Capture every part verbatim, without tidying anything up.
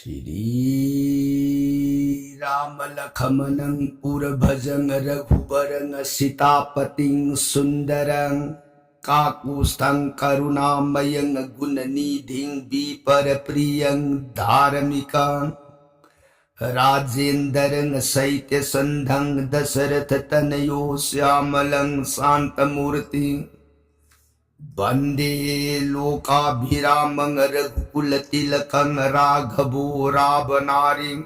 श्रीरामलक्ष्मणं पुरभजं रघुवरं सीतापतिं सुन्दरं काकुत्स्थं करुणामयं गुणनिधिं विप्रप्रियं धार्मिकं राजेन्द्रं सैत्यसन्धं दशरथतनयो श्यामलं शान्तमूर्तिं वन्दे लोकाभिरामं रघुकुलतिलकं राघवो रावणारिं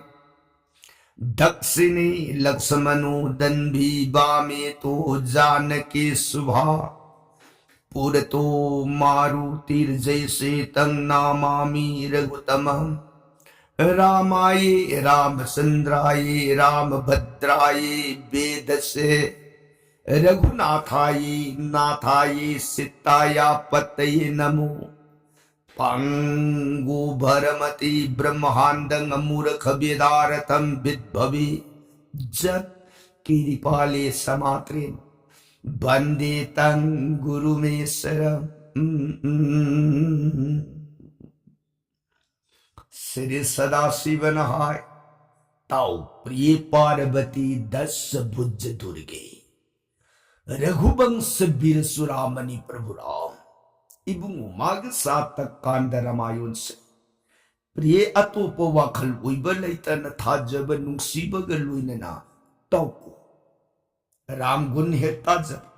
दक्षिणे लक्ष्मणो दण्डी वामे तु जानकी शुभा पुरतो मारुतिर्यस्य तं नमामि रघुत्तमम्। रामाय रामचन्द्राय रामभद्राय वेदसे रघुनाथाय नाथाय सीतायाः पतये नमो। पङ्गुभरमतिब्रह्माण्डं मूर्खवेदार्थं विद्भवे जत्कृपाले समात्रेण वन्दे तं गुरुमीश्वरम्। श्री सदाशिवन हाय, ताऊ प्रिय पार्वती दस भुज दुर्गे, रघुवंश वीर चूड़ामणि प्रभु राम, ꯏꯕꯨꯡꯉꯣ ꯃꯥꯒꯤ ꯁꯥꯇ ꯀꯥꯟꯗ ꯔꯥꯃꯥꯌꯣꯟꯁꯦ ꯄ꯭ꯔꯤꯌꯦ ꯑꯇꯣꯞꯄ ꯋꯥꯈꯜ ꯑꯣꯏꯕ ꯂꯩꯇꯅ ꯊꯥꯖꯕ ꯅꯨꯡꯁꯤꯕꯒ ꯂꯣꯏꯅꯅ ꯇꯧꯀꯣ꯫ ꯔꯥꯝ ꯒꯨꯟ ꯍꯦꯛ ꯇꯥꯖꯕ꯫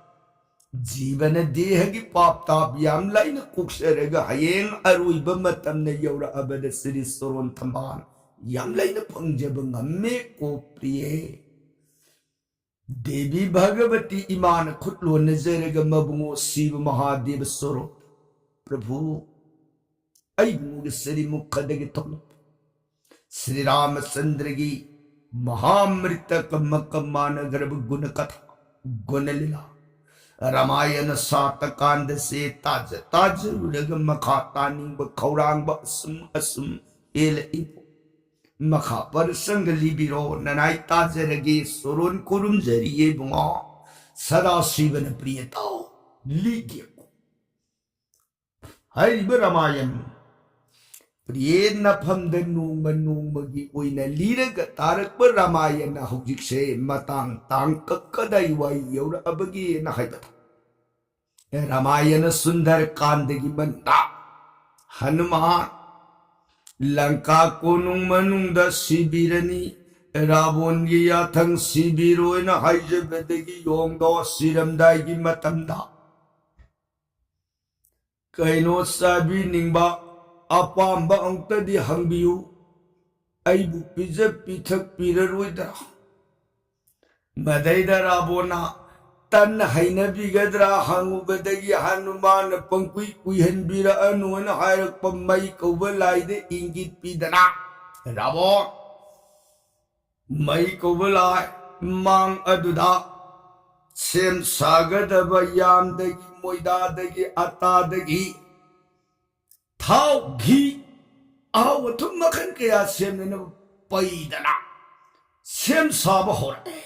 ꯖꯤꯕꯅ ꯗꯦꯍꯒꯤ ꯄꯥꯞ ꯇꯥꯞ ꯌꯥꯝ ꯂꯥꯏꯅ ꯀꯣꯛꯆꯔꯒ ꯍꯌꯦꯡ ꯑꯔꯣꯏꯕ ꯃꯇꯝꯅ ꯌꯧꯔꯛꯑꯕꯗ ꯁ꯭ꯔꯤ ꯁꯣꯔꯣꯟ ꯊꯝꯕꯥꯜ ꯌꯥꯝ ꯂꯥꯏꯅ ꯐꯪꯖꯕ ꯉꯝꯃꯦ ꯀꯣ ꯄ꯭ꯔꯤꯌꯦ꯫ ꯗꯦꯕꯤ ꯚꯒꯕꯇꯤ ꯏꯃꯥꯅ ꯈꯨꯠ ꯂꯣꯟꯅꯖꯔꯒ ꯃꯕꯨꯡꯉꯣ ꯁꯤꯕ ꯃꯍꯥꯗꯦꯕ ꯁꯣꯔꯣ ꯄ꯭ꯔꯚꯨ ꯑꯩꯕꯨꯡꯉꯣꯒꯤ ꯁ꯭ꯔꯤꯃꯨꯈꯗꯒꯤ ꯊꯣꯛꯂꯛꯄ ꯁ꯭ꯔꯤ ꯔꯥꯃꯆꯟꯗ꯭ꯔꯒꯤ ꯃꯍꯥꯃ꯭ꯔꯤꯇ ꯀꯃ ꯀꯃꯥꯅꯒ꯭ꯔꯕ ꯒꯨꯅ ꯀꯊꯥ ꯒꯨꯅ ꯂꯤꯂꯥ ꯔꯥꯃꯥꯌꯅ ꯁꯥꯇ ꯀꯥꯟꯗꯁꯦ ꯇꯥꯖ ꯇꯥꯖꯔꯨꯔꯒ ꯃꯈꯥ ꯇꯥꯅꯤꯡꯕ ꯈꯧꯔꯥꯡꯕ ꯑꯁꯨꯝ ꯑꯁꯨꯝ ꯍꯦꯜꯂꯛꯏꯕꯣ꯫ ꯃꯈꯥ ꯄꯔꯁꯪꯒ ꯂꯤꯕꯤꯔꯣ ꯅꯅꯥꯏ ꯇꯥꯖꯔꯒꯦ ꯁꯣꯔꯣꯟ ꯈꯨꯔꯨꯝꯖꯔꯤꯌꯦ ꯏꯕꯨꯡꯉꯣ꯫ ꯁꯗꯥ ꯁꯤꯕꯅ ꯄ꯭ꯔꯤꯌ ꯇꯥꯎ ꯂꯤꯒꯦꯀꯣ꯫ ꯍꯥꯏꯔꯤꯕ ꯔꯥꯃꯥꯌꯟ ꯄ꯭ꯔꯤꯌꯦ ꯅꯐꯝꯗ ꯅꯣꯡꯃ ꯅꯣꯡꯃꯒꯤ ꯑꯣꯏꯅ ꯂꯤꯔꯒ ꯇꯥꯔꯛꯄ ꯔꯥꯃꯥꯌꯅ ꯍꯧꯖꯤꯛꯁꯦ ꯃꯇꯥꯡ ꯇꯥꯡꯀꯛ ꯀꯗꯥꯏꯋꯥꯏ ꯌꯧꯔꯛꯑꯕꯒꯦꯅ ꯍꯥꯏꯕꯗ, ꯔꯥꯃꯥꯌꯅ ꯁꯨꯟꯗꯔ ꯀꯥꯟꯗꯒꯤ ꯃꯟꯗ ꯍꯅꯨꯃꯥꯟ ꯂꯪꯀꯥ ꯀꯣꯅꯨꯡ ꯃꯅꯨꯡꯗ ꯁꯤꯕꯤꯔꯅꯤ, ꯔꯥꯕꯣꯟꯒꯤ ꯌꯥꯊꯪ ꯁꯤꯕꯤꯔꯣꯏꯅ ꯍꯥꯏꯖꯕꯗꯒꯤ ꯌꯣꯡꯗꯣ ꯁꯤꯔꯝꯗꯥꯏꯒꯤ ꯃꯇꯝꯗ ꯀꯩꯅꯣ ꯆꯥꯕꯤꯅꯤꯡꯕ ꯑꯄꯥꯝꯕ ꯑꯃꯨꯛꯇꯗꯤ ꯍꯪꯕꯤꯌꯨ, ꯑꯩꯕꯨ ꯄꯤꯖ ꯄꯤꯊꯛꯄꯤꯔꯔꯣꯏꯗ꯭ꯔꯥ? ꯃꯗꯩꯗ ꯔꯥꯕꯣꯅ ꯇꯟ ꯍꯩꯅꯕꯤꯒꯗ꯭ꯔꯥ ꯍꯪꯉꯨꯕꯗꯒꯤ ꯍꯅꯨꯃꯥꯟꯅ ꯄꯪꯀꯨꯏ ꯀꯨꯏꯍꯟꯕꯤꯔꯛꯑꯅꯨꯅ ꯍꯥꯏꯔꯛꯄ ꯃꯩ ꯀꯧꯕ ꯂꯥꯏꯗ ꯏꯪꯒꯤꯠ ꯄꯤꯗꯅ, ꯔꯥꯕꯣꯟ, ꯃꯩ ꯀꯧꯕ ꯂꯥꯏ ꯃꯥꯡ ꯑꯗꯨꯗ ꯁꯦꯝ ꯁꯥꯒꯗꯕ ꯌꯥꯝꯗꯒꯤ, ꯃꯣꯏꯗꯥꯗꯒꯤ, ꯑꯇꯥꯗꯒꯤ, ꯊꯥꯎ, ꯘꯤ, ꯑꯍꯥꯎ ꯑꯊꯨꯝ ꯃꯈꯜ ꯀꯌꯥ ꯁꯦꯝꯅꯅꯕ ꯄꯩꯗꯅ ꯁꯦꯝ ꯁꯥꯕ ꯍꯧꯔꯛꯑꯦ꯫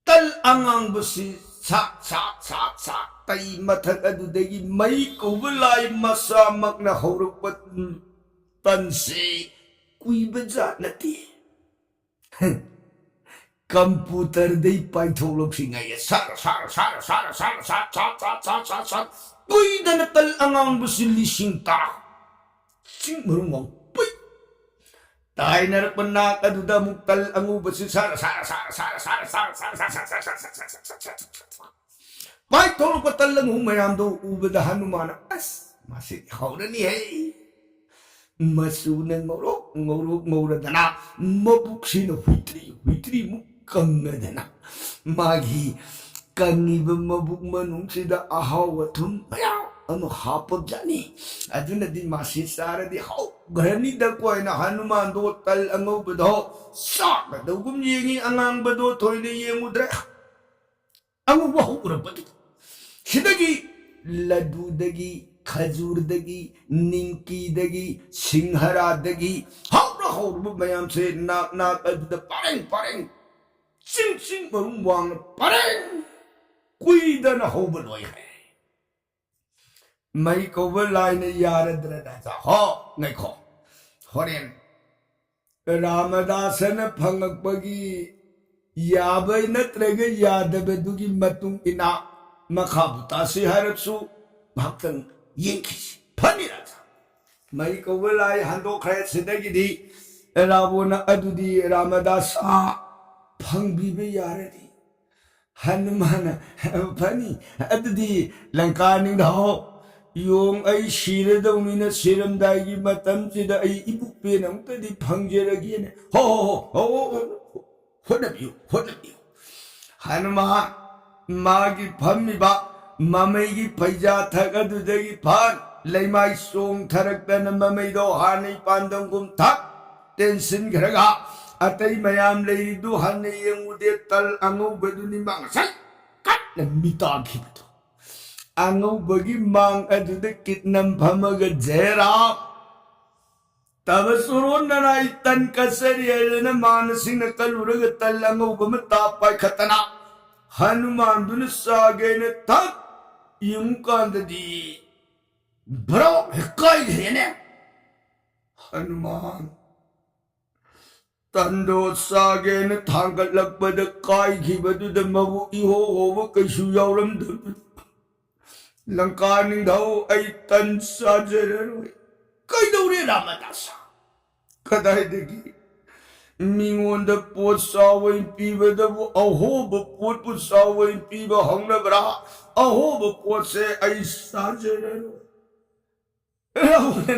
ꯇꯜ ꯑꯉꯥꯡꯕꯁꯤ ꯁꯥꯛ ꯁꯥꯛ ꯁꯥꯛ ꯁꯥꯛ ꯇꯩ ꯃꯊꯛ ꯑꯗꯨꯗꯒꯤ ꯃꯩ ꯀꯧꯕ ꯂꯥꯏ ꯃꯁꯥꯃꯛꯅ ꯍꯧꯔꯛꯄ ꯇꯟꯁꯤ ꯀꯨꯏꯕ ꯖꯥꯠ ꯅꯠꯇꯦ꯫ ꯀꯝꯄ꯭ꯌꯨꯇꯔꯗꯩ ꯄꯥꯏꯊꯣꯛꯂꯛꯁꯤꯉꯩ ꯁꯥꯔ ꯁꯥꯔ ꯁꯥꯔ ꯁꯥꯔ ꯁꯥꯔ ꯁꯥꯔ ꯁꯥꯔ ꯁꯥꯔ ꯁꯥꯔ ꯁꯥꯔ ꯁꯥꯔ ꯀꯨꯏꯗꯅ ꯇꯜ ꯑꯉꯥꯡꯕꯁꯤ ꯂꯤꯁꯤꯡ ꯇꯔꯥ ꯆꯤꯡ ꯃꯔꯨꯝ ꯋꯥꯡ ꯄꯨꯏ ꯇꯥꯏꯅꯔꯛꯄ ꯅꯥꯛ ꯑꯗꯨꯗ ꯑꯃꯨꯛ ꯇꯜ ꯑꯉꯧꯕꯁꯤ ꯁꯥꯔ ꯁꯥꯔ ꯁꯥꯔ ꯁꯥꯔ ꯁꯥꯔ ꯁꯥꯔ ꯁꯥꯔ ꯁꯥꯔ ꯁꯥꯔ ꯁꯥꯔ ꯁꯥꯔ ꯁꯥꯔ ꯁꯥꯔ ꯁꯥꯔ ꯁꯥꯔ ꯁꯥꯔ ꯄꯥꯏꯊꯣꯛꯂꯛꯄ ꯇꯜ ꯑꯉꯧ ꯃꯌꯥꯝꯗꯣ ꯎꯕꯗ ꯍꯅꯨꯃꯥꯟꯅ, "ꯑꯁ, ꯃꯁꯤꯗꯤ ꯍꯧꯔꯅꯤꯍꯦ!" ꯃꯆꯨꯅ ꯉꯧꯔꯣꯛ ꯉꯧꯔꯣꯛ ꯉꯧꯔꯗꯅ, ꯃꯕꯨꯛꯁꯤꯅ ꯍꯨꯏꯇ꯭ꯔꯤ ꯍꯨꯏꯇ꯭ꯔꯤꯃꯨꯛ ꯀꯪꯉꯗꯅ, ꯃꯥꯒꯤ ꯀꯪꯉꯤꯕ ꯃꯕꯨꯛ ꯃꯅꯨꯡꯁꯤꯗ ꯑꯍꯥꯎ ꯑꯊꯨꯝ ꯃꯌꯥꯝ ꯑꯃ ꯍꯥꯞꯄꯕꯖꯥꯠꯅꯤ꯫ ꯑꯗꯨꯅꯗꯤ ꯃꯥꯁꯤ ꯆꯥꯔꯗꯤ ꯍꯧꯈ꯭ꯔꯅꯤꯗꯀꯣ ꯍꯥꯏꯅ ꯍꯅꯨꯃꯥꯟꯗꯣ ꯇꯜ ꯑꯉꯧꯕꯗꯣ ꯆꯥꯒꯗꯧꯒꯨꯝ ꯌꯦꯡꯉꯤ, ꯑꯉꯥꯡꯕꯗꯣ ꯊꯣꯏꯅ ꯌꯦꯡꯉꯨꯗ꯭ꯔꯦ꯫ ꯑꯉꯧꯕ ꯍꯧꯔꯛꯄꯗꯨ ꯁꯤꯗꯒꯤ ꯂꯗꯨꯗꯒꯤ, ꯈꯖꯨꯔꯗꯒꯤ, ꯅꯤꯡꯀꯤꯗꯒꯤ, ꯁꯤꯡꯍꯔꯥꯗꯒꯤ ꯍꯧꯔ ꯍꯧꯔꯕ ꯃꯌꯥꯝꯁꯦ ꯅꯥꯛ ꯅꯥꯛ ꯑꯗꯨꯗ ꯄꯔꯦꯡ ꯄꯔꯦꯡ, ꯆꯤꯡ ꯆꯤꯡ ꯃꯔꯨꯝ ꯋꯥꯡꯅ ꯄꯔꯦꯡ ꯀꯨꯏꯗꯅ ꯍꯧꯕ ꯂꯣꯏꯈ꯭ꯔꯦ꯫ ꯃꯩ ꯀꯧꯕ ꯂꯥꯏꯅ ꯌꯥꯔꯗ꯭ꯔꯅ꯫ ꯍꯣ, ꯉꯥꯏꯈꯣ꯫ ꯍꯣꯔꯦꯟ ꯔꯥꯃꯗꯥꯁꯅ ꯐꯪꯉꯛꯄꯒꯤ ꯌꯥꯕ ꯅꯠꯇ꯭ꯔꯒ ꯌꯥꯗꯕꯗꯨꯒꯤ ꯃꯇꯨꯡ ꯏꯟꯅ ꯃꯈꯥꯕꯨ ꯇꯥꯁꯤ ꯍꯥꯏꯔꯁꯨ ꯉꯥꯏꯍꯥꯛꯇꯪ ꯌꯦꯡꯈꯤꯁꯤ꯫ ꯐꯅꯤ ꯔꯥꯖꯥ꯫ ꯃꯩ ꯀꯧꯕ ꯂꯥꯏ ꯍꯟꯗꯣꯛꯈ꯭ꯔꯦ꯫ ꯁꯤꯗꯒꯤꯗꯤ ꯔꯥꯕꯣꯅ ꯑꯗꯨꯗꯤ ꯔꯥꯃꯗꯥꯁ ꯐꯪꯕꯤꯕ ꯌꯥꯔꯗꯤ꯫ ꯍꯅꯨꯃꯥꯟꯅ, "ꯐꯅꯤ, ꯑꯗꯨꯗꯤ ꯂꯪꯀꯥ ꯅꯤꯡꯊꯧ, ꯌꯣꯡ ꯑꯩ ꯁꯤꯔꯗꯧꯅꯤꯅ ꯁꯤꯔꯝꯗꯥꯏꯒꯤ ꯃꯇꯝꯁꯤꯗ ꯑꯩ ꯏꯕꯨꯛ ꯄꯦꯟ ꯑꯃꯨꯛꯇꯗꯤ ꯐꯪꯖꯔꯒꯦꯅ"꯫ "ꯍꯣ, ꯍꯣ, ꯍꯣ, ꯍꯣ, ꯍꯣ, ꯍꯣ, ꯍꯣꯠꯅꯕꯤꯌꯨ, ꯍꯣꯠꯅꯕꯤꯌꯨ"꯫ ꯍꯅꯨꯃꯥꯟ ꯃꯥꯒꯤ ꯐꯝꯃꯤꯕ ꯃꯃꯩꯒꯤ ꯐꯩꯖꯥꯊꯛ ꯑꯗꯨꯗꯒꯤ ꯐꯟ ꯂꯩꯃꯥꯏ ꯆꯣꯡꯊꯔꯛꯇꯅ ꯃꯃꯩꯗꯣ ꯍꯥꯟꯅꯩ ꯄꯥꯟꯗꯝꯒꯨꯝ ꯊꯛ ꯇꯦꯟꯁꯤꯟꯈ꯭ꯔꯒ ꯑꯇꯩ ꯃꯌꯥꯝ ꯂꯩꯔꯤꯗꯨ ꯍꯟꯅ ꯌꯦꯡꯉꯨꯗꯦ꯫ ꯇꯜ ꯑꯉꯧꯕꯗꯨꯅꯤ ꯃꯥ ꯉꯁꯥꯏ ꯀꯟꯅ ꯃꯤꯇꯥꯈꯤꯕꯗꯣ꯫ ꯑꯉꯧꯕꯒꯤ ꯃꯥꯡ ꯑꯗꯨꯗ ꯀꯤꯠꯅꯝ ꯐꯝꯃꯒ ꯖꯦꯔꯥ ꯇꯕ ꯆꯣꯔꯣꯟꯅꯅ ꯑꯩ ꯇꯟ ꯀꯠꯆꯔꯤ ꯍꯥꯏꯗꯅ ꯃꯥꯅꯁꯤꯡꯅ ꯀꯜꯂꯨꯔꯒ ꯇꯜ ꯑꯉꯧꯕ ꯑꯃ ꯇꯥ ꯄꯥꯏꯈꯠꯇꯅ ꯍꯅꯨꯃꯥꯟꯗꯨꯅ ꯆꯥꯒꯦꯅ ꯊꯛ ꯌꯦꯡꯉꯨꯀꯥꯟꯗꯗꯤ ꯕ꯭ꯔꯣꯛ ꯍꯦꯛ ꯀꯥꯏꯈ꯭ꯔꯦꯅꯦ꯫ ꯍꯅꯨꯃꯥꯟ ꯇꯟꯗꯣ ꯆꯥꯒꯦꯅ ꯊꯥꯡꯒꯠꯂꯛꯄꯗ ꯀꯥꯏꯈꯤꯕꯗꯨꯗ ꯃꯕꯨꯛ ꯏꯍꯣ ꯍꯣꯕ ꯀꯩꯁꯨ ꯌꯥꯎꯔꯝꯗꯕꯗꯨ꯫ "ꯂꯪꯀꯥ ꯅꯤꯡꯊꯧ, ꯑꯩ ꯇꯟ ꯆꯥꯖꯔꯔꯣꯏ"꯫ "ꯀꯩꯗꯧꯔꯦ ꯔꯥꯃꯗꯥꯁ? ꯀꯗꯥꯏꯗꯒꯤ ꯃꯤꯉꯣꯟꯗ ꯄꯣꯠ ꯆꯥꯎꯕ ꯄꯤꯕꯗꯕꯨ ꯑꯍꯣꯕ ꯄꯣꯠꯄꯨ ꯆꯥꯎꯕ ꯄꯤꯕ ꯍꯧꯅꯕ꯭ꯔꯥ? ꯑꯍꯣꯕ ꯄꯣꯠꯁꯦ ꯑꯩ ꯆꯥꯖꯔꯔꯣꯏ"꯫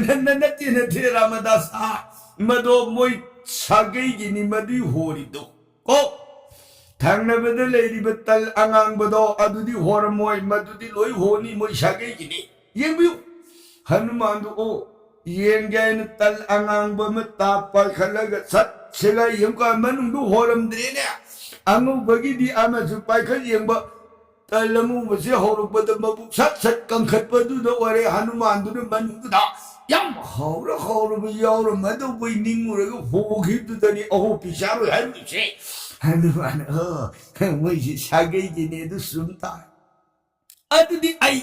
ꯅ-, ꯅ-, ꯅꯠꯇꯦ, ꯅꯠꯇꯦ, ꯔꯥꯃꯗꯥꯁ꯫ ꯃꯗꯣ ꯃꯣꯏ ꯁꯥꯒꯩꯒꯤꯅꯤ, ꯃꯗꯨꯏ ꯍꯣꯔꯤꯗꯣ꯫ ꯀꯣ, ꯊꯪꯅꯕꯗ ꯂꯩꯔꯤꯕ ꯇꯜ ꯑꯉꯥꯡꯕꯗꯣ, ꯑꯗꯨꯗꯤ ꯍꯣꯔꯝꯃꯣꯏ, ꯃꯗꯨꯗꯤ ꯂꯣꯏ ꯍꯣꯅꯤ, ꯃꯣꯏ ꯁꯥꯒꯩꯒꯤꯅꯤ꯫ ꯌꯦꯡꯕꯤꯌꯨ, ꯍꯅꯨꯃꯥꯟꯗꯨ, ꯑꯣ, ꯌꯦꯡꯒꯦ ꯍꯥꯏꯅ ꯇꯜ ꯑꯉꯥꯡꯕ ꯑꯃ ꯇꯥ ꯄꯥꯏꯈꯠꯂꯒ ꯁꯠ ꯁꯦꯒꯥꯏ ꯌꯦꯡꯀꯥꯟ ꯃꯅꯨꯡꯗꯨ ꯍꯣꯔꯝꯗ꯭ꯔꯦꯅꯦ꯫ ꯑꯉꯧꯕꯒꯤꯗꯤ ꯑꯃꯁꯨ ꯄꯥꯏꯈꯠ ꯌꯦꯡꯕ, ꯇꯜ ꯑꯉꯧꯕꯁꯦ ꯍꯧꯔꯛꯄꯗ ꯃꯕꯨꯛ ꯁꯠ ꯁꯠ ꯀꯟꯈꯠꯄꯗꯨꯗ ꯑꯣꯏꯔꯦ꯫ ꯍꯅꯨꯃꯥꯟꯗꯨꯅ ꯃꯅꯨꯡꯗꯨꯗ ꯌꯥꯝ ꯍꯥꯎꯔ ꯍꯥꯎꯔꯕ ꯌꯥꯎꯔꯝꯃꯗꯧꯕꯩ ꯅꯤꯡꯉꯨꯔꯒ ꯍꯣꯈꯤꯕꯗꯨꯗꯅꯤ ꯑꯍꯣ ꯄꯤ ꯆꯥꯔꯣꯏ ꯍꯥꯏꯔꯨꯔꯤꯁꯦ꯫ ꯍꯅꯨꯃꯥꯟ, "ꯑꯣ, ꯃꯣꯏꯁꯤ ꯁꯥꯒꯩꯒꯤꯅꯦ, ꯑꯗꯨ ꯆꯨꯝ ꯇꯥꯔꯦ꯫ ꯑꯗꯨꯗꯤ ꯑꯩ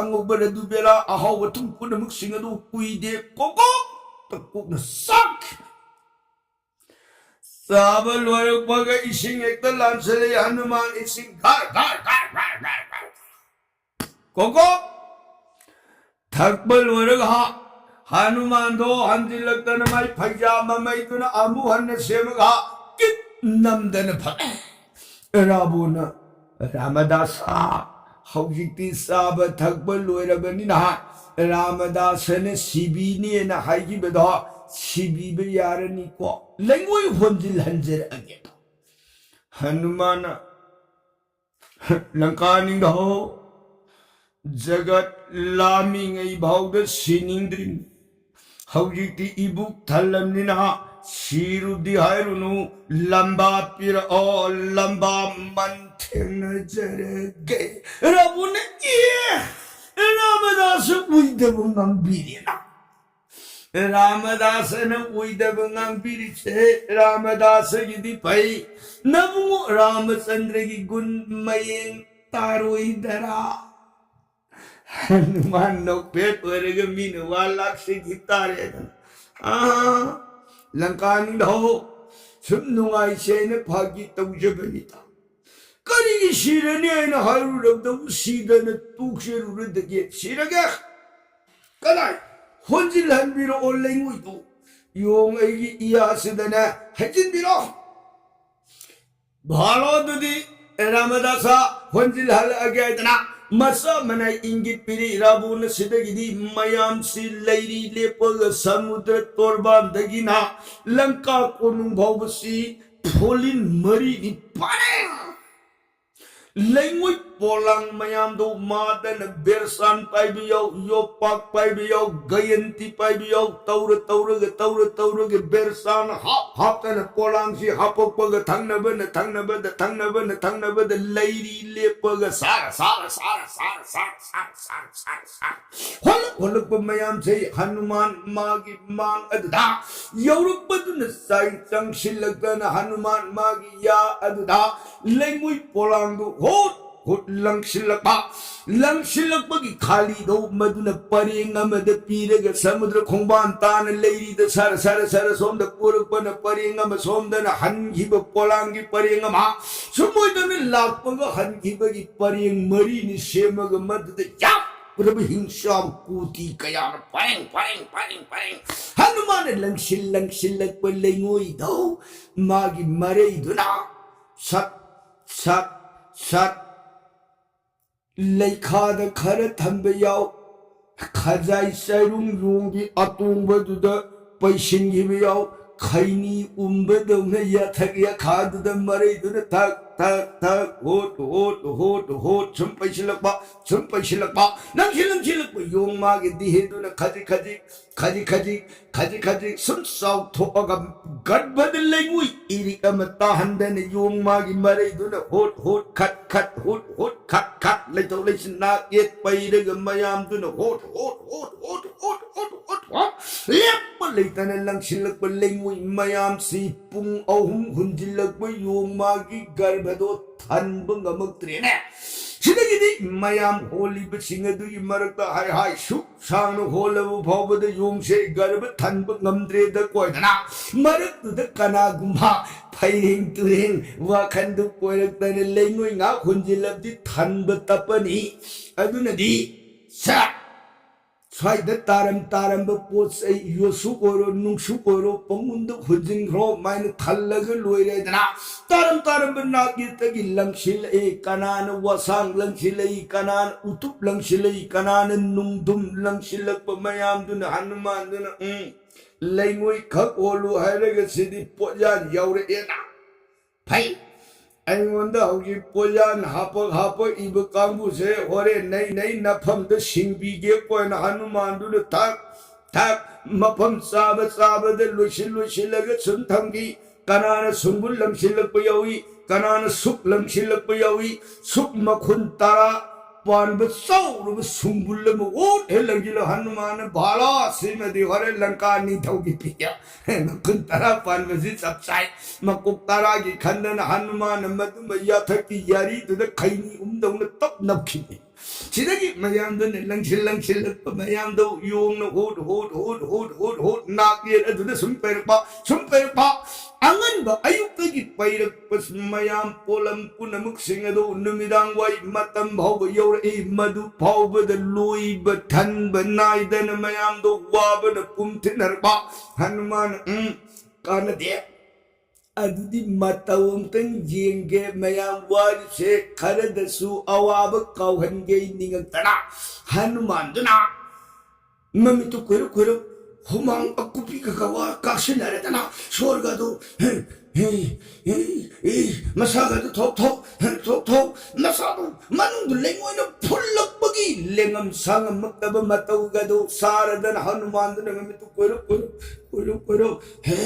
ꯑꯉꯧꯕ ꯔꯗꯨꯕꯦꯂꯥ, ꯑꯍꯥꯎꯕ ꯊꯨꯝ ꯄꯨꯝꯅꯃꯛꯁꯤꯡ ꯑꯗꯨ ꯎꯏꯗꯦ ꯀꯣꯛ ꯀꯣꯛ ꯇ ꯀꯣꯛꯅ ꯆꯥꯛꯈꯤ꯫ ꯆꯥꯕ ꯂꯣꯏꯔꯛꯄꯒ ꯏꯁꯤꯡ ꯍꯦꯛꯇ ꯂꯥꯟꯁꯤꯜꯂꯛꯏ꯫ ꯍꯅꯨꯃꯥꯟ ꯏꯁꯤꯡ ꯘꯔ ꯘꯔ ꯘꯔ ꯘꯔ ꯘꯔ ꯘꯔ ꯀꯣꯀꯣ ꯊꯛꯄ ꯂꯣꯏꯔꯒ ꯍ-, ꯍꯅꯨꯃꯥꯟꯗꯣ ꯍꯟꯖꯤꯜꯂꯛꯇꯅ ꯃꯥꯏ ꯐꯩꯖꯥ ꯃꯃꯩꯗꯨꯅ ꯑꯃꯨꯛ ꯍꯟꯅ ꯁꯦꯝꯃꯒ ꯀꯤꯠ ꯅꯝꯗꯅ ꯐꯝꯃꯦ꯫ ꯔꯥꯕꯣꯅ, "ꯔꯥꯃꯗꯥꯁ, ꯍꯧꯖꯤꯛꯇꯤ ꯆꯥꯕ ꯊꯛꯄ ꯂꯣꯏꯔꯕꯅꯤꯅ ꯔꯥꯃꯗꯥꯁꯅ ꯁꯤꯕꯤꯅꯦꯅ ꯍꯥꯏꯈꯤꯕꯗꯣ ꯁꯤꯕꯤꯕ ꯌꯥꯔꯅꯤꯀꯣ, ꯂꯩꯉꯣꯏ ꯍꯣꯟꯖꯤꯜꯍꯟꯖꯔꯛꯑꯒꯦ"꯫ ꯍꯅꯨꯃꯥꯟꯅ, "ꯂꯪꯀꯥ ꯅꯤꯡꯊꯧ, ꯖꯒꯠ ꯂꯥꯝꯃꯤꯉꯩ ꯐꯥꯎꯗ ꯁꯤꯅꯤꯡꯗ꯭ꯔꯤꯕꯅꯤ꯫ ꯍꯧꯖꯤꯛꯇꯤ ꯏꯕꯨꯛ ꯊꯜꯂꯝꯅꯤꯅ ꯁꯤꯔꯨꯗꯤ ꯍꯥꯏꯔꯨꯅꯨ, ꯂꯝꯕꯥ ꯄꯤꯔꯛꯑꯣ, ꯂꯝꯕꯥ ꯃꯟ ꯊꯦꯡꯅꯖꯔꯒꯦ"꯫ ꯔꯥꯕꯣꯅ, "ꯑꯦ, ꯔꯥꯃꯗꯥꯁ ꯑꯣꯏꯗꯕ ꯉꯥꯡꯕꯤꯔꯦꯅ"꯫ ꯔꯥꯃꯗꯥꯁꯅ ꯑꯣꯏꯗꯕ ꯉꯥꯡꯕꯤꯔꯤꯁꯦ ꯔꯥꯃꯗꯥꯁꯒꯤꯗꯤ ꯐꯩ, ꯅꯕꯨꯡꯉꯣ ꯔꯥꯃꯆꯟꯗ꯭ꯔꯒꯤ ꯒꯨꯟ ꯃꯌꯦꯡ ꯇꯥꯔꯣꯏꯗꯔꯥ? ꯍꯅꯨꯃꯥꯟ ꯅꯣꯛꯐꯦꯠ ꯑꯣꯏꯔꯒ ꯃꯤꯅ ꯋꯥ ꯂꯥꯛꯁꯤꯒꯤ ꯇꯥꯔꯦꯗꯅ꯫ ꯑꯥ, ꯂꯪꯀꯥ ꯅꯤꯡꯊꯧ, ꯁꯨꯝ ꯅꯨꯡꯉꯥꯏꯁꯦ ꯍꯥꯏꯅ ꯐꯥꯒꯤ ꯇꯧꯖꯕꯅꯤꯗ꯫ ꯀꯔꯤꯒꯤ ꯁꯤꯔꯅꯤ ꯍꯥꯏꯅ ꯍꯥꯏꯔꯨꯔꯕꯗꯕꯨ ꯁꯤꯗꯅ ꯇꯣꯛꯆꯔꯨꯔꯗꯒꯦ? ꯁꯤꯔꯒꯦ꯫ ꯀꯗꯥꯏ? ꯍꯣꯟꯖꯤꯜꯍꯟꯕꯤꯔꯛꯑꯣ ꯂꯩꯉꯣꯏꯗꯨ꯫ ꯌꯣꯡ ꯑꯩꯒꯤ ꯏꯌꯥꯁꯤꯗꯅꯦ ꯍꯩꯖꯤꯟꯕꯤꯔꯣ꯫ ꯚꯥꯔꯣ ꯑꯗꯨꯗꯤ ꯔꯥꯃꯗꯥꯁ ꯍꯣꯟꯖꯤꯜꯍꯜꯂꯛꯑꯒꯦ ꯍꯥꯏꯗꯅ ꯃꯆꯥ ꯃꯅꯥꯏ ꯏꯪꯒꯤꯠ ꯄꯤꯔꯤ꯫ ꯔꯥꯕꯣꯅ ꯁꯤꯗꯒꯤꯗꯤ ꯃꯌꯥꯝꯁꯤ ꯂꯩꯔꯤ ꯂꯦꯞꯄꯒ ꯁꯃꯨꯗ꯭ꯔ ꯇꯣꯔꯕꯥꯟꯗꯒꯤꯅ ꯂꯪꯀꯥ ꯀꯣꯅꯨꯡ ꯐꯥꯎꯕꯁꯤ ꯐꯣꯂꯤꯟ ꯃꯔꯤꯅꯤ ꯄꯔꯦꯡ꯫ ꯂꯩꯉꯣꯏ ꯄꯣꯂꯥꯡ ꯃꯌꯥꯝꯗꯣ ꯃꯥꯗꯅ ꯕꯦꯔꯁꯥꯟ ꯄꯥꯏꯕ ꯌꯥꯎ, ꯌꯣꯄꯥꯛ ꯄꯥꯏꯕ ꯌꯥꯎ, ꯒꯌꯟꯇꯤ ꯄꯥꯏꯕ ꯌꯥꯎ, ꯇꯧꯔ ꯇꯧꯔꯒ, ꯇꯧꯔ ꯇꯧꯔꯒ ꯕꯦꯔꯁꯥꯟ ꯍꯥꯞ ꯍꯥꯞꯇꯅ ꯄꯣꯂꯥꯡꯁꯤ ꯍꯥꯄꯛꯄꯒ ꯊꯪꯅꯕꯅ ꯊꯪꯅꯕꯗ, ꯊꯪꯅꯕꯅ ꯊꯪꯅꯕꯗ ꯂꯩꯔꯤ ꯂꯦꯞꯄꯒ ꯁꯥꯔ, ꯁꯥꯔ, ꯁꯥꯔ, ꯁꯥꯔ, ꯁꯥꯔ, ꯁꯥꯔ, ꯁꯥꯔ, ꯁꯥꯔ, ꯁꯥꯔ꯫ ꯍꯣꯜꯂꯛ ꯍꯣꯜꯂꯛꯄ ꯃꯌꯥꯝꯁꯦ ꯍꯅꯨꯃꯥꯟ ꯃꯥꯒꯤ ꯃꯥꯡ ꯑꯗꯨꯗ ꯌꯧꯔꯛꯄꯗꯨꯅ ꯆꯥꯏ ꯆꯪꯁꯤꯜꯂꯛꯇꯅ ꯍꯅꯨꯃꯥꯟ ꯃꯥꯒꯤ ꯌꯥ ꯑꯗꯨꯗ ꯂꯩꯉꯣꯏ ꯄꯣꯂꯥꯡꯗꯨ ꯍꯨꯠ ꯍꯨꯠ ꯂꯪꯁꯤꯜꯂꯛꯄ, ꯂꯪꯁꯤꯜꯂꯛꯄꯒꯤ ꯈꯥꯂꯤꯗꯣ ꯃꯗꯨꯅ ꯄꯔꯦꯡ ꯑꯃꯗ ꯄꯤꯔꯒ ꯁꯃꯨꯗ꯭ꯔ ꯈꯣꯡꯕꯥꯟ ꯇꯥꯅ ꯂꯩꯔꯤꯗ ꯁꯔ ꯁꯔ ꯁꯔ ꯁꯣꯝꯗ ꯄꯨꯔꯛꯄꯅ ꯄꯔꯦꯡ ꯑꯃ, ꯁꯣꯝꯗꯅ ꯍꯟꯈꯤꯕ ꯄꯣꯂꯥꯡꯒꯤ ꯄꯔꯦꯡ ꯑꯃ, ꯁꯨꯝ ꯑꯣꯏꯗꯅ ꯂꯥꯛꯄꯒ ꯍꯟꯈꯤꯕꯒꯤ ꯄꯔꯦꯡ ꯃꯔꯤꯅꯤ ꯁꯦꯝꯃꯒ ꯃꯗꯨꯗ ꯌꯥꯝ ꯄꯨꯔꯕ ꯍꯤꯡꯆꯥꯕ ꯀꯣꯇꯤ ꯀꯌꯥꯅ ꯄꯔꯦꯡ, ꯄꯔꯦꯡ, ꯄꯔꯦꯡ, ꯄꯔꯦꯡ ꯍꯅꯨꯃꯥꯟꯅ ꯂꯪꯁꯤꯜ ꯂꯪꯁꯤꯜꯂꯛꯄ ꯂꯩꯉꯣꯏꯗꯧ ꯃꯥꯒꯤ ꯃꯔꯩꯗꯨꯅ ꯁꯠ, ꯁꯠ, ꯁꯠ ꯂꯩꯈꯥꯗ ꯈꯔ ꯊꯝꯕ ꯌꯥꯎ, ꯈꯖꯥꯏ ꯆꯩꯔꯨꯡ ꯂꯣꯡꯒꯤ ꯑꯇꯣꯡꯕꯗꯨꯗ ꯄꯩꯁꯤꯟꯈꯤꯕ ꯌꯥꯎ, ꯈꯩꯅꯤ ꯎꯝꯕꯗꯧꯅ ꯌꯥꯊꯛ ꯌꯥꯈꯥꯗꯨꯗ ꯃꯔꯩꯗꯨꯅ ꯊꯛ, ꯊꯛ, ꯊꯛ, ꯍꯣꯠ, ꯍꯣꯠ, ꯍꯣꯠ, ꯍꯣꯠ, ꯁꯨꯝ ꯄꯩꯁꯤꯜꯂꯛꯄ, ꯁꯨꯝ ꯄꯩꯁꯤꯜꯂꯛꯄ, ꯅꯪꯁꯤ ꯂꯪꯁꯤꯜꯂꯛꯄ ꯌꯣꯡ ꯃꯥꯒꯤ ꯗꯤꯍꯦꯗꯨꯅ ꯈꯖꯤꯛ ꯈꯖꯤꯛ, ꯈꯖꯤꯛ ꯈꯖꯤꯛ, ꯈꯖꯤꯛ ꯈꯖꯤꯛ ꯁꯨꯝ ꯆꯥꯎꯊꯣꯛꯑꯒ ꯒꯔꯚꯗ ꯂꯩꯉꯣꯏ ꯏꯔꯤꯛ ꯑꯃ ꯇꯥꯍꯟꯗꯅ ꯌꯣꯡ ꯃꯥꯒꯤ ꯃꯔꯩꯗꯨꯅ ꯍꯣꯠ, ꯍꯣꯠ, ꯈꯠ, ꯈꯠ, ꯍꯣꯠ, ꯍꯣꯠ, ꯈꯠ, ꯈꯠ, ꯂꯩꯊꯣꯛ ꯂꯩꯁꯤꯟ ꯅꯥꯛ ꯌꯦꯠ ꯄꯩꯔꯒ ꯃꯌꯥꯝꯗꯨꯅ ꯍꯣꯠ, ꯍꯣꯠ, ꯍꯣꯠ, ꯍꯣꯠ, ꯍꯣꯠ, ꯍꯣꯠ, ꯍꯣꯠ, ꯍꯣꯠ, ꯂꯦꯞꯄ ꯂꯩꯇꯅ ꯂꯪꯁꯤꯜꯂꯛꯄ ꯂꯩꯉꯣꯏ ꯃꯌꯥꯝꯁꯤ ꯄꯨꯡ ꯑꯍꯨꯝ ꯍꯨꯟꯖꯤꯜꯂꯛꯄ ꯌꯣꯡ ꯃꯥꯒꯤ ꯒꯔꯚꯗꯣ ꯊꯟꯕ ꯉꯝꯃꯛꯇ꯭ꯔꯦꯅꯦ꯫ ꯁꯤꯗꯒꯤꯗꯤ ꯃꯌꯥꯝ ꯍꯣꯜꯂꯤꯕꯁꯤꯡ ꯑꯗꯨꯒꯤ ꯃꯔꯛꯇ ꯍꯥꯏ ꯍꯥꯏ ꯁꯨꯛ ꯁꯥꯡꯅ ꯍꯣꯜꯂꯕ ꯐꯥꯎꯕꯗ ꯌꯣꯡꯁꯦ ꯒꯔꯚ ꯊꯟꯕ ꯉꯝꯗ꯭ꯔꯦꯗ ꯀꯣꯏꯗꯅ ꯃꯔꯛꯇꯨꯗ ꯀꯅꯥꯒꯨꯝꯕ ꯐꯩꯔꯦꯡ ꯇꯨꯔꯦꯡ ꯋꯥꯈꯟꯗꯨ ꯀꯣꯏꯔꯛꯇꯅ ꯂꯩꯉꯣꯏ ꯉꯥꯛ ꯍꯨꯟꯖꯤꯜꯂꯕꯗꯤ ꯊꯟꯕ ꯇꯞꯄꯅꯤ꯫ ꯑꯗꯨꯅꯗꯤ ꯁꯦ ꯁ꯭ꯋꯥꯏꯗ ꯇꯥꯔꯝ ꯇꯥꯔꯝꯕ ꯄꯣꯠ ꯆꯩ ꯌꯣꯠꯁꯨ ꯑꯣꯏꯔꯣ ꯅꯨꯡꯁꯨ ꯑꯣꯏꯔꯣ ꯄꯪꯍꯨꯟꯗ ꯍꯨꯟꯖꯤꯟꯈ꯭ꯔꯣ ꯃꯥꯏꯅ ꯊꯜꯂꯒ ꯂꯣꯏꯔꯦꯗꯅ꯫ ꯇꯥꯔꯝ ꯇꯥꯔꯝꯕ ꯅꯥꯛ ꯌꯦꯠꯇꯒꯤ ꯂꯪꯁꯤꯜꯂꯛꯏ ꯀꯅꯥꯅ ꯋꯥꯁꯥꯡ ꯂꯪꯁꯤꯜꯂꯛꯏ ꯀꯅꯥꯅ ꯎꯇꯨꯞ ꯂꯪꯁꯤꯜꯂꯛꯏ ꯀꯅꯥꯅ ꯅꯨꯡꯗꯨꯝ ꯂꯪꯁꯤꯜꯂꯛꯄ ꯃꯌꯥꯝꯗꯨꯅ ꯍꯅꯨꯃꯥꯟꯗꯨꯅ ꯎꯝ ꯂꯩꯉꯣꯏ ꯈꯛ ꯍꯣꯜꯂꯨ ꯍꯥꯏꯔꯒ ꯁꯤꯗꯤ ꯄꯣꯠꯌꯥꯟ ꯌꯥꯎꯔꯛꯑꯦꯅ꯫ ꯐꯩ꯫ ꯑꯩꯉꯣꯟꯗ ꯍꯧꯖꯤꯛ ꯄꯣꯏꯖꯥꯟ ꯍꯥꯞꯄꯛ ꯍꯥꯞꯄꯛꯏꯕ ꯀꯥꯡꯕꯨꯁꯦ ꯍꯣꯔꯦꯟ ꯅꯩ ꯅꯩ ꯅꯐꯝꯗ ꯁꯤꯡꯕꯤꯒꯦꯀꯣꯅ ꯍꯅꯨꯃꯥꯟꯗꯨꯅ ꯊꯛ ꯊꯛ ꯃꯐꯝ ꯆꯥꯕ ꯆꯥꯕꯗ ꯂꯣꯏꯁꯤꯜ ꯂꯣꯏꯁꯤꯜꯂꯒ ꯁꯨꯝ ꯊꯝꯈꯤ꯫ ꯀꯅꯥꯅ ꯁꯨꯝꯕꯨꯜ ꯂꯪꯁꯤꯜꯂꯛꯄ ꯌꯥꯎꯏ, ꯀꯅꯥꯅ ꯁꯨꯛ ꯂꯪꯁꯤꯜꯂꯛꯄ ꯌꯥꯎꯏ꯫ ꯁꯨꯛ ꯃꯈꯨꯟ ꯇꯔꯥ ꯄꯥꯟꯕ ꯆꯥꯎꯔꯕ ꯁꯨꯝꯕꯨꯜ ꯑꯃ ꯑꯣꯠ ꯍꯦꯛ ꯂꯪꯁꯤꯜꯂ ꯍꯅꯨꯃꯥꯟꯅ, "ꯚꯥꯂꯥ, ꯁꯤꯃꯗꯤ ꯍꯣꯔꯦꯟ ꯂꯪꯀꯥ ꯅꯤꯡꯊꯧꯒꯤ ꯄꯤꯒꯦ꯫ ꯃꯈꯨꯟ ꯇꯔꯥ ꯄꯥꯟꯕꯁꯤ ꯆꯞ ꯆꯥꯏ"꯫ ꯃꯀꯣꯛ ꯇꯔꯥꯒꯤ ꯈꯟꯗꯅ ꯍꯅꯨꯃꯥꯟꯅ ꯃꯗꯨꯃ ꯌꯥꯊꯛꯀꯤ ꯌꯥꯔꯤꯗꯨꯗ ꯈꯩꯅꯤ ꯎꯝꯗꯧꯅ ꯇꯞ ꯅꯞꯈꯤꯕꯅꯤ꯫ ꯁꯤꯗꯒꯤ ꯃꯌꯥꯝꯗꯨꯅ ꯂꯪꯁꯤꯜ ꯂꯪꯁꯤꯜꯂꯛꯄ ꯃꯌꯥꯝꯗꯣ ꯌꯣꯡꯅ ꯍꯨꯠ ꯍꯨꯠ ꯍꯨꯠ ꯍꯨꯠ ꯍꯨꯠ ꯍꯨꯠ ꯅꯥꯛ ꯌꯦꯠ ꯑꯗꯨꯗ ꯁꯨꯝ ꯄꯩꯔꯛꯄ, ꯁꯨꯝ ꯄꯩꯔꯛꯄ꯫ ꯑꯉꯟꯕ ꯑꯌꯨꯛꯇꯒꯤ ꯄꯩꯔꯛꯄ ꯃꯌꯥꯝ ꯄꯣꯂꯝ ꯄꯨꯝꯅꯃꯛꯁꯤꯡ ꯑꯗꯨ ꯅꯨꯃꯤꯗꯥꯡ ꯋꯥꯏ ꯃꯇꯝ ꯐꯥꯎꯕ ꯌꯧꯔꯛꯏ꯫ ꯃꯗꯨ ꯐꯥꯎꯕꯗ ꯂꯣꯏꯕ ꯊꯟꯕ ꯅꯥꯏꯗꯅ ꯃꯌꯥꯝꯗꯣ ꯋꯥꯕꯅ ꯄꯨꯝ ꯊꯤꯟꯅꯔꯛꯄ꯫ ꯍꯅꯨꯃꯥꯟ, "ꯎꯝ, ꯀꯥꯟꯅꯗꯦ꯫ ꯑꯗꯨꯗꯤ ꯃꯇꯧ ꯑꯝꯇꯪ ꯌꯦꯡꯒꯦ, ꯃꯌꯥꯝ ꯋꯥꯔꯤꯁꯦ ꯈꯔꯗꯁꯨ ꯑꯋꯥꯕ ꯀꯥꯎꯍꯟꯒꯦ" ꯅꯤꯡꯉꯛꯇꯅ ꯍꯅꯨꯃꯥꯟꯗꯨꯅ ꯃꯃꯤꯠꯇꯨ ꯀꯨꯏꯔꯞ ꯀꯨꯏꯔꯞ ꯍꯨꯃꯥꯡ ꯑꯀꯨꯞꯄꯤ ꯈꯔ ꯈꯔ ꯋꯥ ꯀꯥꯁꯤꯟꯅꯔꯦꯗꯅ ꯁꯣꯔꯒꯗꯨ, ꯍꯦ, ꯍꯦ, ꯍꯦ, ꯍꯦ, ꯃꯁꯥꯒꯗꯨ ꯊꯣꯛ ꯊꯣꯛ, ꯍꯦ, ꯊꯣꯛ ꯊꯣꯛ, ꯃꯁꯥꯗꯨ ꯃꯅꯨꯡꯗ ꯂꯩꯉꯣꯏꯅ ꯐꯨꯜꯂꯛꯄꯒꯤ ꯂꯦꯡꯉꯝ ꯁꯥꯉꯝꯃꯛꯇꯕ ꯃꯇꯧꯒꯗꯨ ꯁꯥꯔꯗꯅ ꯍꯅꯨꯃꯥꯟꯗꯨꯅ ꯃꯃꯤꯠꯇꯨ ꯀꯨꯏꯔꯞ ꯀꯨꯏꯔꯞ, ꯀꯨꯏꯔꯞ ꯀꯨꯏꯔꯞ, ꯍꯦ,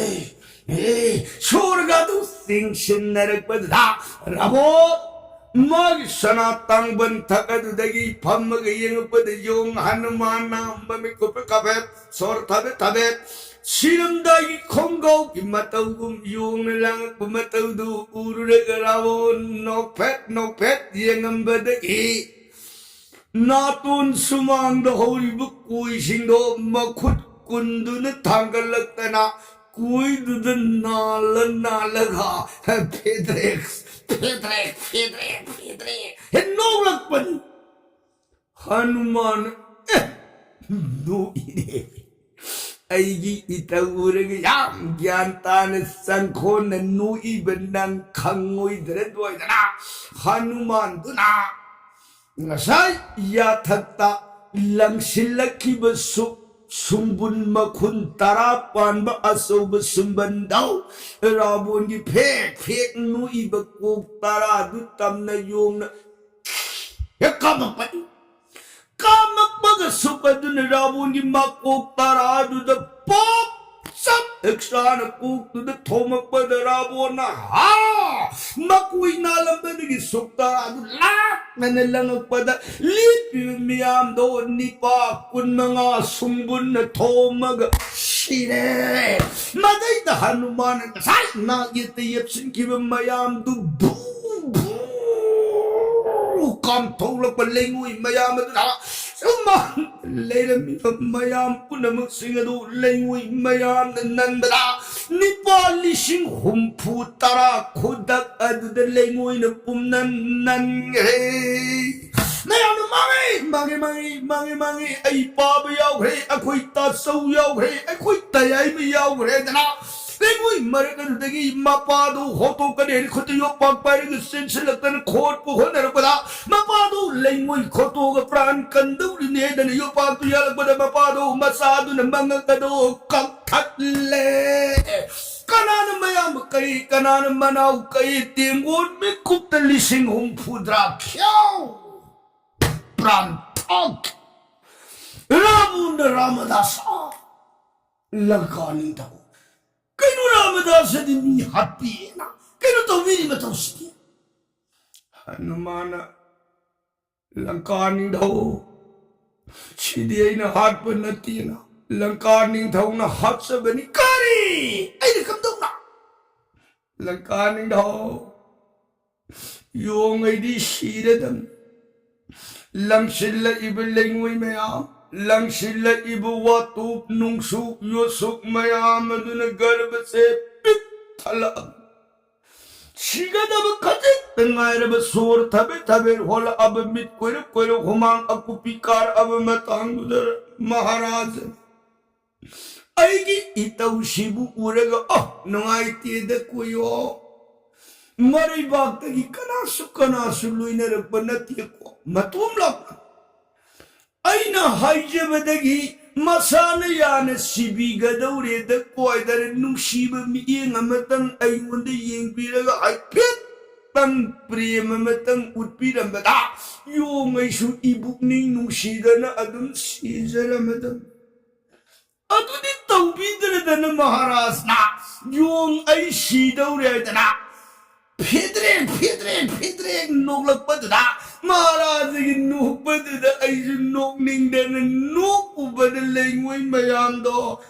ꯍꯦ, ꯁꯣꯔꯒꯗꯨ ꯆꯤꯡꯁꯤꯟꯅꯔꯛꯄꯗꯨꯗ ꯔꯥꯕꯣꯠ ꯃꯥꯒꯤ ꯁꯅꯥ ꯇꯥꯡꯕꯟ ꯊꯛ ꯑꯗꯨꯗꯒꯤ ꯐꯝꯃꯒ ꯌꯦꯡꯉꯛꯄꯗ ꯌꯣꯡ ꯍꯅꯨꯃꯥꯟꯅ ꯃꯃꯤꯠ ꯀꯨꯞꯄ ꯀꯥꯐꯦꯠ, ꯁꯣꯔ ꯊꯥꯕꯦꯠ ꯊꯥꯕꯦꯠ, ꯁꯤꯔꯝꯗꯥꯏꯒꯤ ꯈꯣꯡꯒꯥꯎꯒꯤ ꯃꯇꯧꯒꯨꯝ ꯌꯣꯡꯅ ꯂꯥꯡꯉꯛꯄ ꯃꯇꯧꯗꯨ ꯎꯔꯨꯔꯒ ꯔꯥꯕꯣꯟ ꯅꯣꯛꯐꯦꯠ ꯅꯣꯛꯐꯦꯠ ꯌꯦꯡꯉꯝꯕꯗꯒꯤ ꯅꯥꯇꯣꯟ ꯁꯨꯃꯥꯡꯗ ꯍꯧꯔꯤꯕ ꯀꯣꯏꯁꯤꯡꯗꯣ ꯃꯈꯨꯠ ꯀꯨꯟꯗꯨꯅ ꯊꯥꯡꯒꯠꯂꯛꯇꯅ ꯀꯣꯏꯗꯨꯗ ꯅꯥꯜꯂ ꯅꯥꯜꯂꯒ ꯐꯦꯗ꯭ꯔꯦꯛ ꯐꯦꯗ꯭ꯔꯦꯛ ꯐꯦꯗ꯭ꯔꯦꯛ ꯐꯦꯗ꯭ꯔꯦꯛ ꯍꯦꯛ ꯅꯣꯛꯂꯛꯄꯅꯤ꯫ ꯍꯅꯨꯃꯥꯟ, "ꯑꯦ, ꯅꯣꯛꯏꯅꯦ꯫ ꯑꯩꯒꯤ ꯏꯇꯧ ꯎꯔꯒ ꯌꯥꯝ ꯒ꯭ꯌꯥꯟ ꯇꯥꯅ ꯆꯪꯈꯣꯟꯅ ꯅꯣꯛꯏꯕ ꯅꯪ ꯈꯪꯉꯣꯏꯗ꯭ꯔ?" ꯑꯗꯨꯋꯥꯏꯗꯅ ꯍꯅꯨꯃꯥꯟꯗꯨꯅ ꯉꯁꯥꯏ ꯌꯥꯊꯛꯇ ꯂꯪꯁꯤꯜꯂꯛꯈꯤꯕ ꯁꯨꯛ ꯁꯨꯡꯕꯨꯟ ꯃꯈꯨꯟ ꯇꯔꯥ ꯄꯥꯟꯕ ꯑꯆꯧꯕ ꯁꯨꯝꯕꯟꯗꯧ ꯔꯥꯕꯣꯟꯒꯤ ꯐꯦꯛ ꯐꯦꯛ ꯅꯣꯛꯏꯕ ꯀꯣꯛ ꯇꯔꯥꯗꯨ ꯇꯝꯅ ꯌꯣꯡꯅ ꯍꯦꯛ ꯀꯥꯝꯃꯛꯄꯅꯤ꯫ ꯀꯥꯝꯃꯛꯄꯒ ꯁꯨꯛ ꯑꯗꯨꯅ ꯔꯥꯕꯣꯟꯒꯤ ꯃꯀꯣꯛ ꯇꯔꯥꯗꯨꯗ ꯄꯣꯞ ꯆꯞ ꯑꯦꯛꯁꯇ꯭ꯔꯥꯅ ꯀꯣꯛꯇꯨꯗ ꯊꯣꯝꯃꯛꯄꯗ ꯔꯥꯕꯣꯟꯅ ꯍꯥ ꯃꯀꯣꯏ ꯅꯥꯜꯂꯝꯕꯗꯒꯤ ꯁꯨꯛ ꯇꯔꯥꯗꯨ ꯂꯥꯛꯅꯅ ꯂꯪꯉꯛꯄꯗ ꯂꯦꯞꯄꯤꯕ ꯃꯤꯌꯥꯝꯗꯣ ꯅꯤꯄꯥ ꯀꯨꯟꯃꯉꯥ ꯁꯨꯡꯕꯨꯟꯅ ꯊꯣꯝꯃꯒ ꯁꯤꯔꯦ꯫ ꯃꯗꯩꯗ ꯍꯅꯨꯃꯥꯟꯅ ꯉꯁꯥꯏ ꯅꯥꯛ ꯌꯦꯠꯇ ꯌꯦꯞꯁꯤꯟꯈꯤꯕ ꯃꯌꯥꯝꯗꯨ ꯚꯨ ꯚꯨ ꯀꯥꯝꯊꯣꯛꯂꯛꯄ ꯂꯩꯉꯣꯏ ꯃꯌꯥꯝ ꯑꯗꯨꯅ ꯁꯨꯃꯥꯡ ꯂꯩꯔꯝꯃꯤꯕ ꯃꯌꯥꯝ ꯄꯨꯝꯅꯃꯛꯁꯤꯡ ꯑꯗꯨ ꯂꯩꯉꯣꯏ ꯃꯌꯥꯝꯅ ꯅꯟꯕꯗ ꯅꯤꯄꯥ ꯂꯤꯁꯤꯡ ꯍꯨꯝꯐꯨ ꯇꯔꯥ ꯈꯨꯗꯛ ꯑꯗꯨꯗ ꯂꯩꯉꯣꯏꯅ ꯄꯨꯝꯅꯟ ꯅꯟꯈ꯭ꯔꯦ꯫ ꯃꯌꯥꯝꯅ ꯃꯥꯡꯉꯦ, ꯃꯥꯡꯉꯦ, ꯃꯥꯡꯉꯦ, ꯃꯥꯡꯉꯦ, ꯃꯥꯡꯉꯦ, ꯑꯩ ꯄꯥꯕ ꯌꯥꯎꯈ꯭ꯔꯦ, ꯑꯩꯈꯣꯏ ꯇꯥꯆꯧ ꯌꯥꯎꯈ꯭ꯔꯦ, ꯑꯩꯈꯣꯏ ꯇꯌꯥꯏꯃ ꯌꯥꯎꯈ꯭ꯔꯦꯗꯅ ꯂꯩꯉꯣꯏ ꯃꯔꯛ ꯑꯗꯨꯗꯒꯤ ꯃꯄꯥꯗꯨ ꯍꯣꯠꯇꯣꯛꯀꯅꯤ ꯍꯥꯏꯅ ꯈꯨꯠꯇ ꯌꯣꯠꯄꯥꯛ ꯄꯥꯏꯔꯒ ꯆꯦꯟꯁꯤꯜꯂꯛꯇꯅ ꯈꯣꯠꯄ ꯍꯣꯠꯅꯔꯛꯄꯗ ꯃꯄꯥꯗꯨ ꯂꯩꯉꯣꯏ ꯈꯣꯠꯇꯣꯛꯑꯒ ꯄ꯭ꯔꯥꯟ ꯀꯟꯗꯧꯔꯤꯅꯦꯗꯅ ꯌꯣꯠꯄꯥꯛꯇꯨ ꯌꯥꯜꯂꯛꯄꯗ ꯃꯄꯥꯗꯨ ꯃꯆꯥꯗꯨꯅ ꯃꯉꯛ ꯑꯗꯨ ꯀꯛꯊꯠꯂꯦ꯫ ꯀꯅꯥꯅ ꯃꯌꯥꯝꯕ ꯀꯩ, ꯀꯅꯥꯅ ꯃꯅꯥꯎ ꯀꯩ, ꯇꯦꯡꯒꯣꯟ ꯃꯤꯀꯨꯞꯇ ꯂꯤꯁꯤꯡ ꯍꯨꯝꯐꯨꯗ꯭ꯔꯥ ꯈ꯭ꯌꯥꯎ ꯄ꯭ꯔꯥꯟ ꯊꯥꯛꯈꯤ꯫ ꯔꯥꯕꯨꯅ ꯔꯥꯃꯗꯥꯁ ꯂꯪꯀꯥ ꯅꯤꯡꯊꯧ꯫ ꯀꯩꯅꯣ ꯔꯥꯃꯗꯥꯁꯗꯤ ꯃꯤ ꯍꯥꯠꯄꯤꯌꯦꯅ ꯀꯩꯅꯣ ꯇꯧꯕꯤꯔꯤ ꯃꯇꯧꯁꯤꯗꯤ? ꯍꯅꯨꯃꯥꯟꯅ ꯂꯪꯀꯥ ꯅꯤꯡꯊꯧ, ꯁꯤꯗꯤ ꯑꯩꯅ ꯍꯥꯠꯄ ꯅꯠꯇꯦꯅ ꯂꯪꯀꯥ ꯅꯤꯡꯊꯧꯅ ꯍꯥꯠꯆꯕꯅꯤ꯫ ꯀꯔꯤ? ꯑꯩꯅ ꯀꯝꯗꯧꯅ? ꯂꯪꯀꯥ ꯅꯤꯡꯊꯧ, ꯌꯣꯡꯉꯩꯗꯤ ꯁꯤꯔꯗꯝ꯫ ꯂꯪꯁꯤꯜꯂꯛꯏꯕ ꯂꯩꯉꯣꯏ ꯃꯌꯥꯝ, ꯂꯪꯁꯤꯜꯂꯛꯏꯕ ꯋꯥꯇꯨꯞ, ꯅꯨꯡꯁꯨꯛ, ꯌꯣꯠꯁꯨꯛ ꯃꯌꯥꯝ ꯑꯗꯨꯅ ꯒꯔꯕꯁꯦ ꯄꯤꯛ ꯊꯜꯂꯛꯑꯕ꯫ ꯁꯤꯒꯗꯕ ꯈꯖꯤꯛꯇ ꯉꯥꯏꯔꯕ ꯁꯣꯔ ꯊꯕꯦꯠ ꯊꯕꯦꯠ ꯍꯣꯜꯂꯛꯑꯕ, ꯃꯤꯠ ꯀꯣꯏꯔꯞ ꯀꯣꯏꯔꯞ ꯍꯨꯃꯥꯡ ꯑꯀꯨꯞꯄꯤ ꯀꯥꯔꯛꯑꯕ ꯃꯇꯥꯡꯗꯨꯗ ꯃꯍꯥꯔꯥꯖ ꯑꯩꯒꯤ ꯏꯇꯧꯁꯤꯕꯨ ꯎꯔꯒ, "ꯑꯣ, ꯅꯨꯡꯉꯥꯏꯇꯦꯗ ꯀꯣꯏꯌꯣ꯫ ꯃꯔꯩꯕꯥꯛꯇꯒꯤ ꯀꯅꯥꯁꯨ, ꯀꯅꯥꯁꯨ ꯂꯣꯏꯅꯔꯛꯄ ꯅꯠꯇꯦꯀꯣ꯫ ꯃꯇꯣꯝ ꯂꯥꯛꯄ꯫ ꯑꯩꯅ ꯍꯥꯏꯖꯕꯗꯒꯤ ꯃꯁꯥꯅ ꯌꯥꯅ ꯁꯤꯕꯤꯒꯗꯧꯔꯦꯗ ꯀꯣꯏꯗꯅ ꯅꯨꯡꯁꯤꯕ ꯃꯤꯠꯌꯦꯡ ꯑꯃꯇꯪ ꯑꯩꯉꯣꯟꯗ ꯌꯦꯡꯕꯤꯔꯒ ꯍꯥꯏꯐꯦꯠꯇꯪ ꯄ꯭ꯔꯦꯝ ꯑꯃꯇꯪ ꯎꯠꯄꯤꯔꯝꯕꯗ ꯌꯣꯡꯉꯩꯁꯨ ꯏꯕꯨꯛꯅꯤꯡ ꯅꯨꯡꯁꯤꯗꯅ ꯑꯗꯨꯝ ꯁꯤꯖꯔꯝꯃꯗꯝ꯫ ꯑꯗꯨꯗꯤ ꯇꯧꯕꯤꯗ꯭ꯔꯗꯅ ꯃꯍꯥꯔꯥꯖꯅ ꯌꯣꯡ ꯑꯩ ꯁꯤꯗꯧꯔꯦ ꯍꯥꯏꯗꯅ ꯐꯦꯗ꯭ꯔꯦꯛ ꯐꯦꯗ꯭ꯔꯦꯛ ꯐꯦꯗ꯭ꯔꯦꯛ ꯅꯣꯛꯂꯛꯄꯗꯨꯗ ꯃꯍꯥꯔꯥꯖꯒꯤ ꯅꯣꯛꯄꯗꯨꯗ ꯑꯩꯁꯨ ꯅꯣꯛꯅꯤꯡꯗꯅ ꯅꯣꯛꯎꯕꯗ ꯂꯩꯉꯣꯏ ꯃꯌꯥꯝꯗꯣ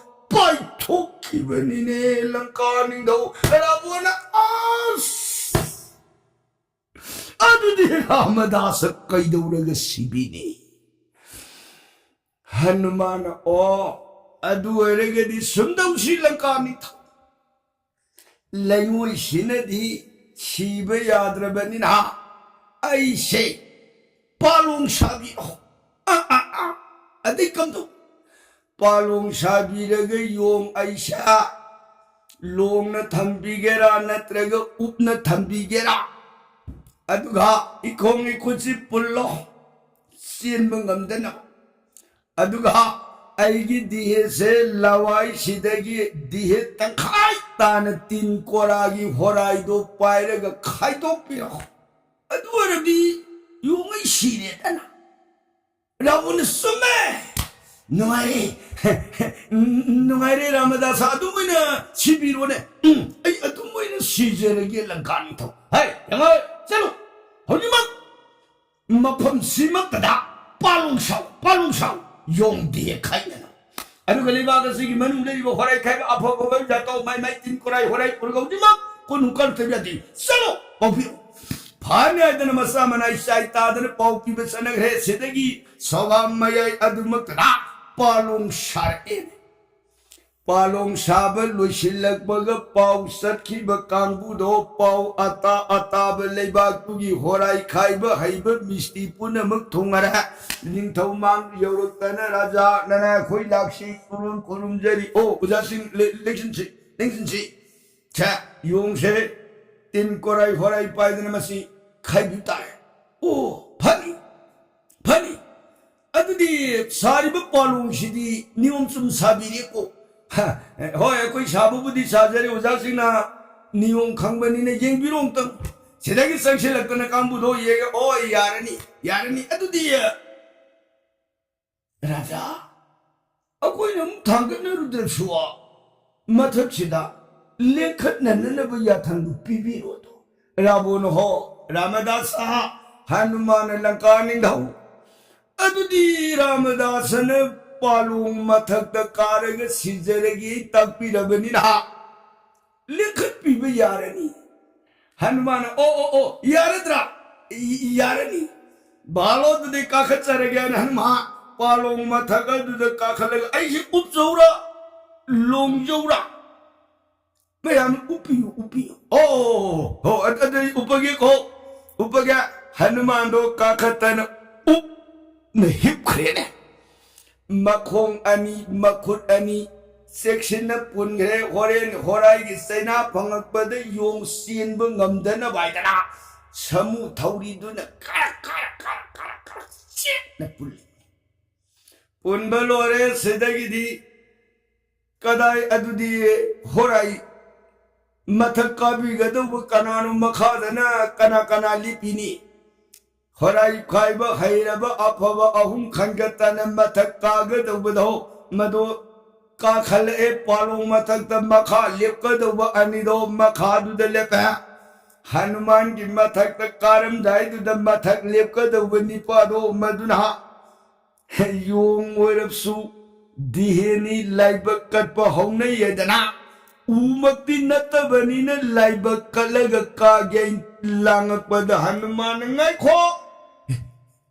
ꯄꯥꯏꯊꯣꯛꯈꯤꯕꯅꯤꯅꯦ ꯂꯪꯀꯥ ꯅꯤꯡꯊꯧ ꯔꯥꯕꯣꯅ꯫ ꯑꯁ! ꯑꯗꯨꯗꯤ ꯔꯥꯃꯗꯥꯁ ꯀꯩꯗꯧꯔꯒ ꯁꯤꯕꯤꯅꯤ? ꯍꯅꯨꯃꯥꯟꯅ, "ꯑꯣ, ꯑꯗꯨ ꯑꯣꯏꯔꯒꯗꯤ ꯁꯨꯝ ꯇꯧꯁꯤ ꯂꯪꯀꯥ ꯅꯤꯡꯊꯧ꯫ ꯂꯩꯉꯣꯏꯁꯤꯅꯗꯤ ꯁꯤꯕ ꯌꯥꯗ꯭ꯔꯕꯅꯤꯅ ꯑꯩꯁꯦ ꯄꯥꯂꯣꯡ ꯁꯥꯕꯤꯔꯣ꯫" ꯑ, ꯑ, ꯑ꯫ ꯑꯗꯩ ꯀꯝꯗꯧ? ꯄꯥꯂꯣꯡ ꯁꯥꯕꯤꯔꯒ ꯌꯣꯡ ꯑꯩꯁꯦ ꯂꯣꯡꯅ ꯊꯝꯕꯤꯒꯦꯔꯥ ꯅꯠꯇ꯭ꯔꯒ ꯎꯞꯅ ꯊꯝꯕꯤꯒꯦꯔꯥ? ꯑꯗꯨꯒ ꯏꯈꯣꯡ ꯏꯈꯨꯠꯁꯤ ꯄꯨꯜꯂꯣ, ꯆꯦꯟꯕ ꯉꯝꯗꯅꯕ꯫ ꯑꯗꯨꯒ ꯑꯩꯒꯤ ꯗꯤꯍꯦꯁꯦ ꯂꯋꯥꯏꯁꯤꯗꯒꯤ ꯗꯤꯍꯦ ꯇꯪꯈꯥꯏ ꯇꯥꯅ ꯇꯤꯟ ꯀꯣꯔꯥꯒꯤ ꯍꯣꯔꯥꯏꯗꯣ ꯄꯥꯏꯔꯒ ꯈꯥꯏꯗꯣꯛꯄꯤꯔꯣ꯫ ꯑꯗꯨ ꯑꯣꯏꯔꯗꯤ ꯌꯣꯡꯉꯩ ꯁꯤꯔꯦꯗꯅ꯫ ꯔꯥꯕꯣꯟꯅ, "ꯆꯨꯝꯃꯦ! ꯅꯨꯡꯉꯥꯏꯔꯦ꯫ ꯅꯨꯡꯉꯥꯏꯔꯦ, ꯔꯥꯃꯗꯥꯁ꯫ ꯑꯗꯨꯝ ꯑꯣꯏꯅ ꯁꯤꯕꯤꯔꯣꯅꯦ꯫ ꯎꯝ, ꯑꯩ ꯑꯗꯨꯝ ꯑꯣꯏꯅ ꯁꯤꯖꯔꯒꯦ, ꯂꯪꯀꯥ ꯅꯤꯡꯊꯧ꯫ ꯍꯩ, ꯌꯦꯡꯉꯣ, ꯆꯠꯂꯨ! ꯍꯧꯖꯤꯛꯃꯛ ꯃꯐꯝꯁꯤꯃꯛꯇꯗ ꯄꯥꯂꯣꯡ ꯁꯥꯎ, ꯄꯥꯂꯣꯡ ꯁꯥꯎ, ꯌꯣꯡꯗꯦ ꯈꯥꯏꯅꯅ꯫ ꯑꯗꯨꯒ ꯂꯩꯕꯥꯛ ꯑꯁꯤꯒꯤ ꯃꯅꯨꯡꯗ ꯂꯩꯔꯤꯕ ꯍꯣꯔꯥꯏ ꯈꯥꯏꯕ ꯑꯐ ꯑꯐꯕ ꯖꯥꯇꯣ ꯃꯥꯏ ꯃꯥꯏ ꯇꯤꯟ ꯀꯣꯔꯥꯏ ꯍꯣꯔꯥꯏ ꯄꯨꯔꯒ ꯍꯧꯖꯤꯛꯃꯛ ꯀꯣꯅꯨꯡ ꯀꯥꯔꯛꯇꯕ ꯌꯥꯗꯦ꯫ ꯆꯠꯂꯣ, ꯄꯥꯎ ꯄꯤꯔꯣ꯫" ꯐꯅꯤ ꯍꯥꯏꯗꯅ ꯃꯆꯥ ꯃꯅꯥꯏ ꯆꯥꯏ ꯇꯥꯗꯅ ꯄꯥꯎ ꯄꯤꯕ ꯆꯠꯅꯈ꯭ꯔꯦ꯫ ꯁꯤꯗꯒꯤ ꯁꯣꯕꯥꯝ ꯃꯌꯥꯏ ꯑꯗꯨꯃꯛꯇꯗ ꯄꯥꯂꯣꯡ ꯁꯥꯔꯛꯑꯦ꯫ ꯄꯥꯂꯣꯡ ꯁꯥꯕ ꯂꯣꯏꯁꯤꯜꯂꯛꯄꯒ ꯄꯥꯎ ꯆꯠꯈꯤꯕ ꯀꯥꯡꯕꯨꯗꯣ ꯄꯥꯎ ꯑꯇꯥ ꯑꯇꯥꯕ ꯂꯩꯕꯥꯛꯇꯨꯒꯤ ꯍꯣꯔꯥꯏ ꯈꯥꯏꯕ ꯍꯩꯕ ꯃꯤꯁꯇꯤ ꯄꯨꯝꯅꯃꯛ ꯊꯨꯡꯉꯔꯦ꯫ ꯅꯤꯡꯊꯧ ꯃꯥꯡ ꯌꯧꯔꯛꯇꯅ ꯔꯥꯖꯥ ꯅꯅꯥꯈꯣꯏ ꯂꯥꯛꯁꯤ ꯈꯨꯔꯨꯝ ꯈꯨꯔꯨꯝꯖꯔꯤ꯫ ꯑꯣ, ꯑꯣꯖꯥꯁꯤꯡ, ꯂꯦ-, ꯂꯦꯡꯁꯤꯟꯁꯤ, ꯂꯦꯡꯁꯤꯟꯁꯤ꯫ ꯁꯦ, ꯌꯣꯡꯁꯦ ꯇꯤꯟ ꯀꯣꯔꯥꯏ ꯍꯣꯔꯥꯏ ꯄꯥꯏꯗꯅ ꯃꯁꯤ ꯈꯥꯏꯕꯤ ꯇꯥꯔꯦ꯫ ꯑꯣ, ꯐꯅꯤ, ꯐꯅꯤ꯫ ꯑꯗꯨ ꯑꯗꯨꯗꯤ ꯁꯥꯔꯤꯕ ꯄꯥꯂꯣꯡꯁꯤꯗꯤ ꯅꯤꯌꯣꯝ ꯆꯨꯝ ꯁꯥꯕꯤꯔꯦꯀꯣ꯫ ꯍ, ꯍꯣꯏ, ꯑꯩꯈꯣꯏ ꯁꯥꯕꯕꯨꯗꯤ ꯁꯥꯖꯔꯦ, ꯑꯣꯖꯥꯁꯤꯡꯅ ꯅꯤꯌꯣꯝ ꯈꯪꯕꯅꯤꯅ ꯌꯦꯡꯕꯤꯔꯣ ꯑꯃꯨꯛꯇꯪ꯫ ꯁꯤꯗꯒꯤ ꯆꯪꯁꯤꯜꯂꯛꯇꯅ ꯀꯥꯡꯕꯨꯗꯣ ꯌꯦꯡꯉꯦ, ꯑꯣ, ꯌꯥꯔꯅꯤ, ꯌꯥꯔꯅꯤ꯫ ꯑꯗꯨꯗꯤ, ꯔꯥꯖꯥ, ꯑꯩꯈꯣꯏꯅ ꯑꯃꯨꯛ ꯊꯥꯡꯒꯠꯅꯔꯨꯗ꯭ꯔꯁꯨ ꯃꯊꯛꯁꯤꯗ ꯂꯦꯡꯈꯠꯅꯅꯅꯕ ꯌꯥꯊꯪꯗꯨ ꯄꯤꯕꯤꯔꯣꯗꯣ꯫ ꯔꯥꯕꯣꯟ ꯍꯣ, ꯔꯥꯃꯗꯥꯁ ꯁꯥꯍ, ꯍꯅꯨꯃꯥꯟ ꯂꯪꯀꯥ ꯅꯤꯡꯊꯧ꯫ ꯑꯗꯨꯗꯤ ꯔꯥꯃꯗꯥꯁꯅ ꯄꯥꯂꯣꯡ ꯃꯊꯛꯇ ꯀꯥꯔꯒ ꯁꯤꯖꯔꯒꯦ ꯇꯥꯛꯄꯤꯔꯕꯅꯤꯅ ꯂꯦꯡꯈꯠꯄꯤꯕ ꯌꯥꯔꯅꯤ꯫ ꯍꯅꯨꯃꯥꯟꯅ, "ꯑꯣ, ꯑꯣ, ꯑꯣ, ꯌꯥꯔꯗ꯭ꯔꯥ? ꯏ-, ꯏ-, ꯌꯥꯔꯅꯤ꯫ ꯚꯥꯂꯣꯗꯨꯗꯤ ꯀꯥꯈꯠꯆꯔꯒꯦ" ꯍꯥꯏꯅ ꯍꯅꯨꯃꯥꯟ ꯄꯥꯂꯣꯡ ꯃꯊꯛ ꯑꯗꯨꯗ ꯀꯥꯈꯠꯂꯒ, "ꯑꯩꯁꯦ ꯎꯞꯆꯧꯔꯥ, ꯂꯣꯡꯖꯧꯔꯥ?" ꯃꯌꯥꯝ, "ꯎꯞꯄꯤꯌꯨ, ꯎꯞꯄꯤꯌꯨ"꯫ "ꯑꯣ, ꯍꯣ, ꯑꯗꯨ-, ꯑꯗꯨꯗꯤ ꯎꯞꯄꯒꯦꯀꯣ, ꯎꯞꯄꯒꯦ"꯫ ꯍꯅꯨꯃꯥꯟꯗꯣ ꯀꯥꯈꯠꯇꯅ ꯎꯞꯅ ꯍꯤꯞꯈ꯭ꯔꯦꯅꯦ꯫ ꯃꯈꯣꯡ ꯑꯅꯤ, ꯃꯈꯨꯠ ꯑꯅꯤ ꯆꯦꯛꯁꯤꯟꯅ ꯄꯨꯟꯈ꯭ꯔꯦ꯫ ꯍꯣꯔꯦꯟ ꯍꯣꯔꯥꯏꯒꯤ ꯆꯩꯅꯥ ꯐꯪꯉꯛꯄꯗ ꯌꯣꯡ ꯆꯦꯟꯕ ꯉꯝꯗꯅꯕ ꯍꯥꯏꯗꯅ ꯁꯥꯃꯨ ꯊꯧꯔꯤꯗꯨꯅ ꯀꯔꯛ, ꯀꯔꯛ, ꯀꯔꯛ, ꯀꯔꯛ, ꯀꯔꯛ ꯆꯦꯠꯅ ꯄꯨꯜꯂꯤ꯫ ꯄꯨꯟꯕ ꯂꯣꯏꯔꯦ꯫ ꯁꯤꯗꯒꯤꯗꯤ ꯀꯗꯥꯏ ꯑꯗꯨꯗꯤ ꯍꯣꯔꯥꯏ ꯃꯊꯛ ꯀꯥꯕꯤꯒꯗꯧꯕ ꯀꯅꯥꯅꯣ, ꯃꯈꯥꯗꯅ ꯀꯅꯥ ꯀꯅꯥ ꯂꯦꯞꯄꯤꯅꯤ? ꯍꯣꯔꯥꯏ ꯈꯥꯏꯕ ꯍꯩꯔꯕ ꯑꯐꯕ ꯑꯍꯨꯝ ꯈꯟꯒꯠꯇꯅ ꯃꯊꯛ ꯀꯥꯒꯗꯧꯕꯗꯣ, ꯃꯗꯨ ꯀꯥꯈꯠꯂꯛꯑꯦ꯫ ꯄꯥꯂꯣꯡ ꯃꯊꯛꯇ ꯃꯈꯥ ꯂꯦꯞꯀꯗꯧꯕ ꯑꯅꯤꯗꯣ ꯃꯈꯥꯗꯨꯗ ꯂꯦꯞꯄꯦ꯫ ꯍꯅꯨꯃꯥꯟꯒꯤ ꯃꯊꯛꯇ ꯀꯥꯔꯝꯗꯥꯏꯗꯨꯗ ꯃꯊꯛ ꯂꯦꯞꯀꯗꯧꯕ ꯅꯤꯄꯥꯗꯣ, ꯃꯗꯨꯅ ꯌꯣꯡ ꯑꯣꯏꯔꯕꯁꯨ ꯗꯤꯍꯦꯅꯤ ꯂꯥꯏꯕꯛ ꯀꯠꯄ ꯍꯧꯅꯩ ꯍꯥꯏꯗꯅ, ꯎꯃꯛꯇꯤ ꯅꯠꯇꯕꯅꯤꯅ ꯂꯥꯏꯕꯛ ꯀꯠꯂꯒ ꯀꯥꯒꯦ ꯍꯥꯏꯅ ꯂꯥꯡꯉꯛꯄꯗ ꯍꯅꯨꯃꯥꯟꯅ, "ꯉꯥꯏꯈꯣ!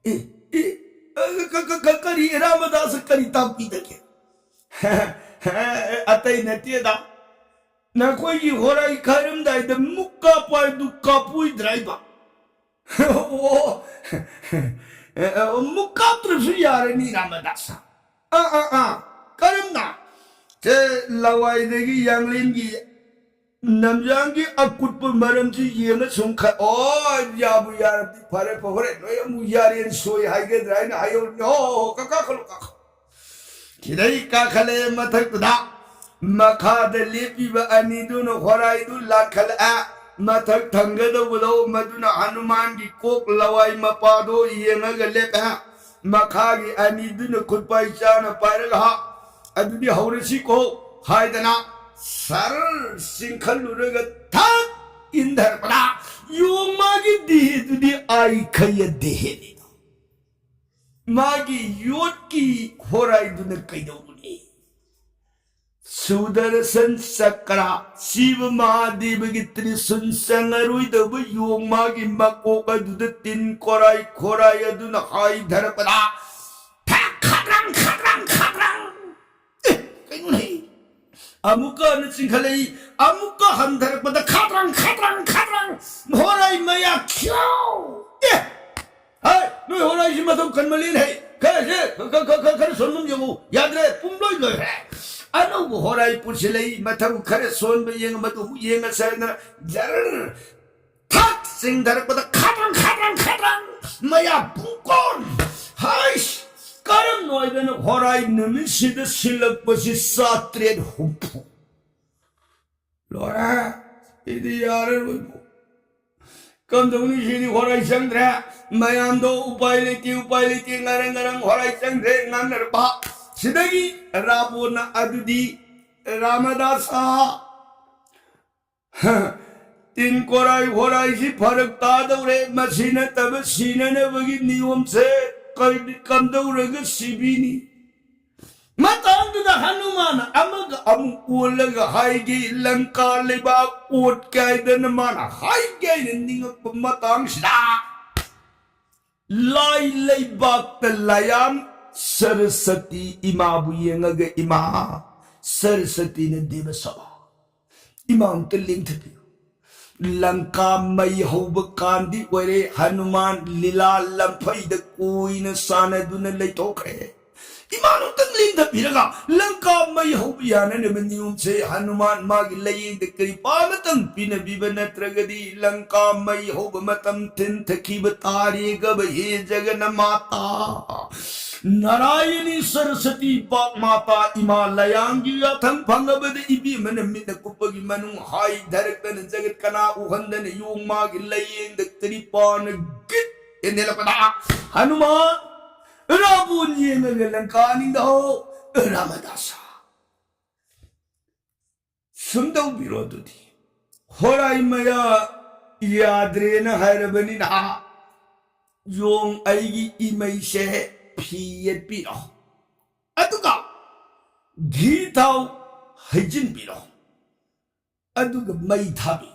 ꯑꯦ, ꯑꯦ, ꯑꯦ, ꯀ-, ꯀ-, ꯀ-, ꯀꯔꯤ ꯔꯥꯃꯗꯥꯁ ꯀꯔꯤ ꯇꯥꯛꯄꯤꯗꯒꯦ?" "ꯑꯇꯩ ꯅꯠꯇꯦꯗ, ꯅꯈꯣꯏꯒꯤ ꯍꯣꯔꯥꯏ ꯈꯥꯏꯔꯝꯗꯥꯏꯗ ꯃꯨꯛ ꯀꯥꯞꯄ ꯍꯥꯏꯕꯗꯨ ꯀꯥꯞꯄꯣꯏꯗ꯭ꯔꯥ ꯍꯥꯏꯕ?" "ꯑꯣ, ꯑꯦ, ꯑꯦ, ꯃꯨꯛ ꯀꯥꯞꯇ꯭ꯔꯁꯨ ꯌꯥꯔꯅꯤ ꯔꯥꯃꯗꯥꯁ꯫ ꯑꯥ, ꯑꯥ, ꯑꯥ, ꯀꯔꯝꯅ?" "ꯁꯦ, ꯂꯋꯥꯏꯗꯒꯤ ꯌꯥꯡꯂꯦꯟꯒꯤ ꯅꯝꯖꯥꯡꯒꯤ ꯑꯀꯨꯠꯄ ꯃꯔꯝꯁꯤ ꯌꯦꯡꯉ ꯁꯨꯝ ꯈ-, ꯑꯣ, ꯌꯥꯕꯨ ꯌꯥꯔꯗꯤ ꯐꯔꯦ, ꯐ-, ꯍꯣꯔꯦꯟ ꯅꯣꯏ ꯑꯃꯨꯛ ꯌꯥꯔꯦꯅ ꯁꯣꯏ ꯍꯥꯏꯒꯗ꯭ꯔꯥ ꯍꯥꯏꯅ ꯍꯥꯏꯍꯧꯔꯅꯤ꯫ ꯍꯣ, ꯍꯣ, ꯍꯣ, ꯀꯥ-, ꯀꯥꯈꯠꯂꯣ, ꯀꯥꯈꯠꯂꯣ꯫ ꯁꯤꯗꯩ ꯀꯥꯈꯠꯂꯛꯑꯦ ꯃꯊꯛꯇꯨꯗ꯫ ꯃꯈꯥꯗ ꯂꯦꯞꯄꯤꯕ ꯑꯅꯤꯗꯨꯅ ꯍꯣꯔꯥꯏꯗꯨ ꯂꯥꯟꯈꯠꯂꯛꯑꯦ꯫ ꯃꯊꯛ ꯊꯪꯒꯗꯧꯕꯗꯣ ꯃꯗꯨꯅ ꯍꯅꯨꯃꯥꯟꯒꯤ ꯀꯣꯛ ꯂꯋꯥꯏ ꯃꯄꯥꯗꯣ ꯌꯦꯡꯉꯒ ꯂꯦꯞꯄꯦ꯫ ꯃꯈꯥꯒꯤ ꯑꯅꯤꯗꯨꯅ ꯈꯨꯠꯄꯥꯏ ꯆꯥꯅ ꯄꯥꯏꯔꯒ, "ꯍꯥ, ꯑꯗꯨꯗꯤ ꯍꯧꯔꯁꯤꯀꯣ" ꯍꯥꯏꯗꯅ ꯁꯔ ꯆꯤꯡꯈꯠꯂꯨꯔꯒ ꯊꯛ ꯏꯟꯊꯔꯛꯄꯗ ꯌꯣꯡ ꯃꯥꯒꯤ ꯗꯦꯍꯦꯗꯨꯗꯤ ꯑꯥꯏꯈꯩꯌ ꯗꯦꯍꯦꯅꯤꯗꯣ꯫ ꯃꯥꯒꯤ ꯌꯣꯠꯀꯤ ꯍꯣꯔꯥꯏꯗꯨꯅ ꯀꯩꯗꯧꯔꯨꯅꯤ? ꯁꯨꯗꯔꯁꯟ ꯆꯀ꯭ꯔ, ꯁꯤꯕ ꯃꯍꯥꯗꯦꯕꯒꯤ ꯇ꯭ꯔꯤꯁꯨꯟ ꯆꯪꯉꯔꯣꯏꯗꯧꯕ ꯌꯣꯡ ꯃꯥꯒꯤ ꯃꯀꯣꯛ ꯑꯗꯨꯗ ꯇꯤꯟ ꯀꯣꯔꯥꯏ ꯈꯣꯔꯥꯏ ꯑꯗꯨꯅ ꯍꯥꯏꯊꯔꯛꯄꯗ ꯊꯛ ꯈꯗ꯭ꯔꯪ, ꯈꯗ꯭ꯔꯪ, ꯈꯗ꯭ꯔꯪ꯫ ꯑꯦ, ꯀꯩꯅꯣꯅꯦ? ꯑꯃꯨꯛꯀ ꯍꯟꯅ ꯆꯤꯡꯈꯠꯂꯛꯏ, ꯑꯃꯨꯛꯀ ꯍꯟꯊꯔꯛꯄꯗ ꯈꯗ꯭ꯔꯪ, ꯈꯗ꯭ꯔꯪ, ꯈꯗ꯭ꯔꯪ, ꯍꯣꯔꯥꯏ ꯃꯌꯥ ꯈ꯭ꯌꯥꯎ꯫ ꯑꯦ, ꯍꯥꯏ, ꯅꯣꯏ ꯍꯣꯔꯥꯏꯁꯤ ꯃꯊꯧ ꯀꯟꯃꯜꯂꯦꯅꯦ ꯍꯩ꯫ ꯈꯔꯁꯦ, ꯈ-, ꯈ-, ꯈ-, ꯈ-, ꯈꯔ ꯁꯣꯟꯕꯝ ꯌꯦꯡꯉꯨ꯫ ꯌꯥꯗ꯭ꯔꯦ, ꯄꯨꯝꯂꯣꯏ ꯂꯣꯏꯈ꯭ꯔꯦ꯫ ꯑꯅꯧꯕ ꯍꯣꯔꯥꯏ ꯄꯨꯁꯤꯜꯂꯛꯏ, ꯃꯊꯧ ꯈꯔ ꯁꯣꯟꯕ ꯌꯦꯡꯉ ꯃꯗꯨ ꯑꯃꯨꯛ ꯌꯦꯡꯉꯁꯦ ꯍꯥꯏꯗꯅ ꯖꯔ ꯊꯛ ꯆꯤꯡꯊꯔꯛꯄꯗ ꯈꯗ꯭ꯔꯪ, ꯈꯗ꯭ꯔꯪ, ꯈꯗ꯭ꯔꯪ, ꯃꯌꯥ ꯄꯨꯡꯀꯣꯟ꯫ ꯍꯩꯁ, ꯀꯔꯝꯅ ꯑꯣꯏꯗꯅ ꯍꯣꯔꯥꯏ ꯅꯨꯃꯤꯠꯁꯤꯗ ꯁꯤꯜꯂꯛꯄꯁꯤ ꯆꯥꯇ꯭ꯔꯦꯠ ꯍꯨꯝꯐꯨ꯫ ꯂꯣꯏꯔꯦ, ꯁꯤꯗꯤ ꯌꯥꯔꯔꯣꯏꯕꯨ꯫ ꯀꯝꯗꯧꯅꯤ ꯁꯤꯗꯤ ꯍꯣꯔꯥꯏ ꯆꯪꯗ꯭ꯔꯦ꯫ ꯃꯌꯥꯝꯗꯣ ꯎꯄꯥꯏ ꯂꯩꯇꯦ, ꯎꯄꯥꯏ ꯂꯩꯇꯦ, ꯉꯔꯪ ꯉꯔꯪ ꯍꯣꯔꯥꯏ ꯆꯪꯗ꯭ꯔꯦ ꯉꯥꯡꯅꯔꯛꯄ꯫ ꯁꯤꯗꯒꯤ ꯔꯥꯕꯣꯟꯅ ꯑꯗꯨꯗꯤ ꯔꯥꯃꯗꯥꯁ, ꯇꯤꯟ ꯀꯣꯔꯥꯏ ꯍꯣꯔꯥꯏꯁꯤ ꯐꯔꯛ ꯇꯥꯗꯧꯔꯦ, ꯃꯁꯤ ꯅꯠꯇꯕ ꯁꯤꯅꯅꯕꯒꯤ ꯅꯤꯌꯣꯝꯁꯦ ꯀꯔꯤ ꯀꯝꯗꯧꯔꯒ ꯁꯤꯕꯤꯅꯤ? ꯃꯇꯥꯡꯗꯨꯗ ꯍꯅꯨꯃꯥꯟ ꯑꯃꯒ ꯑꯃꯨꯛ ꯑꯣꯜꯂꯒ ꯍꯥꯏꯒꯦ, ꯂꯪꯀꯥ ꯂꯩꯕꯥꯛ ꯑꯣꯠꯀꯦ ꯍꯥꯏꯗꯅ ꯃꯥꯅ ꯍꯥꯏꯒꯦ ꯍꯥꯏꯅ ꯅꯤꯡꯉꯛꯄ ꯃꯇꯥꯡꯁꯤꯗ, ꯂꯥꯏ ꯂꯩꯕꯥꯛꯇ ꯂꯥꯌꯥꯝ ꯁꯔꯁꯇꯤ ꯏꯃꯥꯕꯨ ꯌꯦꯡꯉꯒ, "ꯏꯃꯥ ꯁꯔꯁꯇꯤꯅ ꯗꯦꯕ ꯁꯚꯥ, ꯏꯃꯥ ꯑꯝꯇ ꯂꯦꯡꯊꯕꯤꯌꯨ꯫ ꯂꯪꯀꯥ ꯃꯩ ꯍꯧꯕ ꯀꯥꯟꯗꯤ ꯑꯣꯏꯔꯦ, ꯍꯅꯨꯃꯥꯟ ꯂꯤꯂꯥ ꯂꯝꯐꯩꯗ ꯀꯣꯏꯅ ꯁꯥꯟꯅꯗꯨꯅ ꯂꯩꯊꯣꯛꯈ꯭ꯔꯦ꯫ ꯏꯃꯥꯟ ꯑꯃꯨꯛꯇꯪ ꯂꯦꯡꯊꯕꯤꯔꯒ ꯂꯪꯀꯥ ꯃꯩ ꯍꯧꯕ ꯌꯥꯅꯅꯕ ꯅꯤꯌꯣꯝꯁꯦ ꯍꯅꯨꯃꯥꯟ ꯃꯥꯒꯤ ꯂꯥꯏꯌꯦꯡꯗ ꯀ꯭ꯔꯤꯄꯥ ꯑꯃꯇꯪ ꯄꯤꯅꯕꯤꯕ ꯅꯠꯇ꯭ꯔꯒꯗꯤ ꯂꯪꯀꯥ ꯃꯩ ꯍꯧꯕ ꯃꯇꯝ ꯊꯤꯟꯊꯈꯤꯕ ꯇꯥꯔꯦꯒꯕ ꯍꯦ ꯖꯒꯅ ꯃꯥꯇꯥ꯫ ꯅꯥꯔꯥꯌꯅꯤ ꯁꯔꯁꯇꯤ ꯄꯥꯛ ꯃꯥꯇꯥ ꯏꯃꯥ ꯂꯥꯌꯥꯡꯒꯤ ꯌꯥꯊꯪ ꯐꯪꯉꯕꯗ ꯏꯕꯦꯝꯃꯅ ꯃꯤꯠꯅ ꯀꯨꯞꯄꯒꯤ ꯃꯅꯨꯡ ꯍꯥꯏꯊꯔꯛꯇꯅ ꯖꯒꯠ ꯀꯅꯥ ꯎꯍꯟꯗꯅ ꯌꯣꯡ ꯃꯥꯒꯤ ꯂꯥꯏꯌꯦꯡꯗ ꯀ꯭ꯔꯤꯄꯥꯅ ꯒꯤꯠ ꯍꯦꯟꯗꯦꯜꯂꯛꯄꯗ ꯍꯅꯨꯃꯥꯟ ꯔꯥꯕꯣꯟ ꯌꯦꯡꯉꯒ ꯂꯪꯀꯥ ꯅꯤꯡꯗ ꯍꯧ ꯔꯥꯃꯗꯥꯁ꯫ ꯁꯨꯝ ꯇꯧꯕꯤꯔꯣ ꯑꯗꯨꯗꯤ꯫ ꯍꯣꯔꯥꯏ ꯃꯌꯥ ꯌꯥꯗ꯭ꯔꯦꯅ ꯍꯥꯏꯔꯕꯅꯤꯅ ꯌꯣꯡ ꯑꯩꯒꯤ ꯏꯃꯩꯁꯦ ꯐꯤ ꯌꯦꯠꯄꯤꯔꯣ꯫ ꯑꯗꯨꯒ ꯘꯤ ꯊꯥꯎ ꯍꯩꯖꯤꯟꯕꯤꯔꯣ꯫ ꯑꯗꯨꯒ ꯃꯩ ꯊꯥꯕꯤꯌꯨ꯫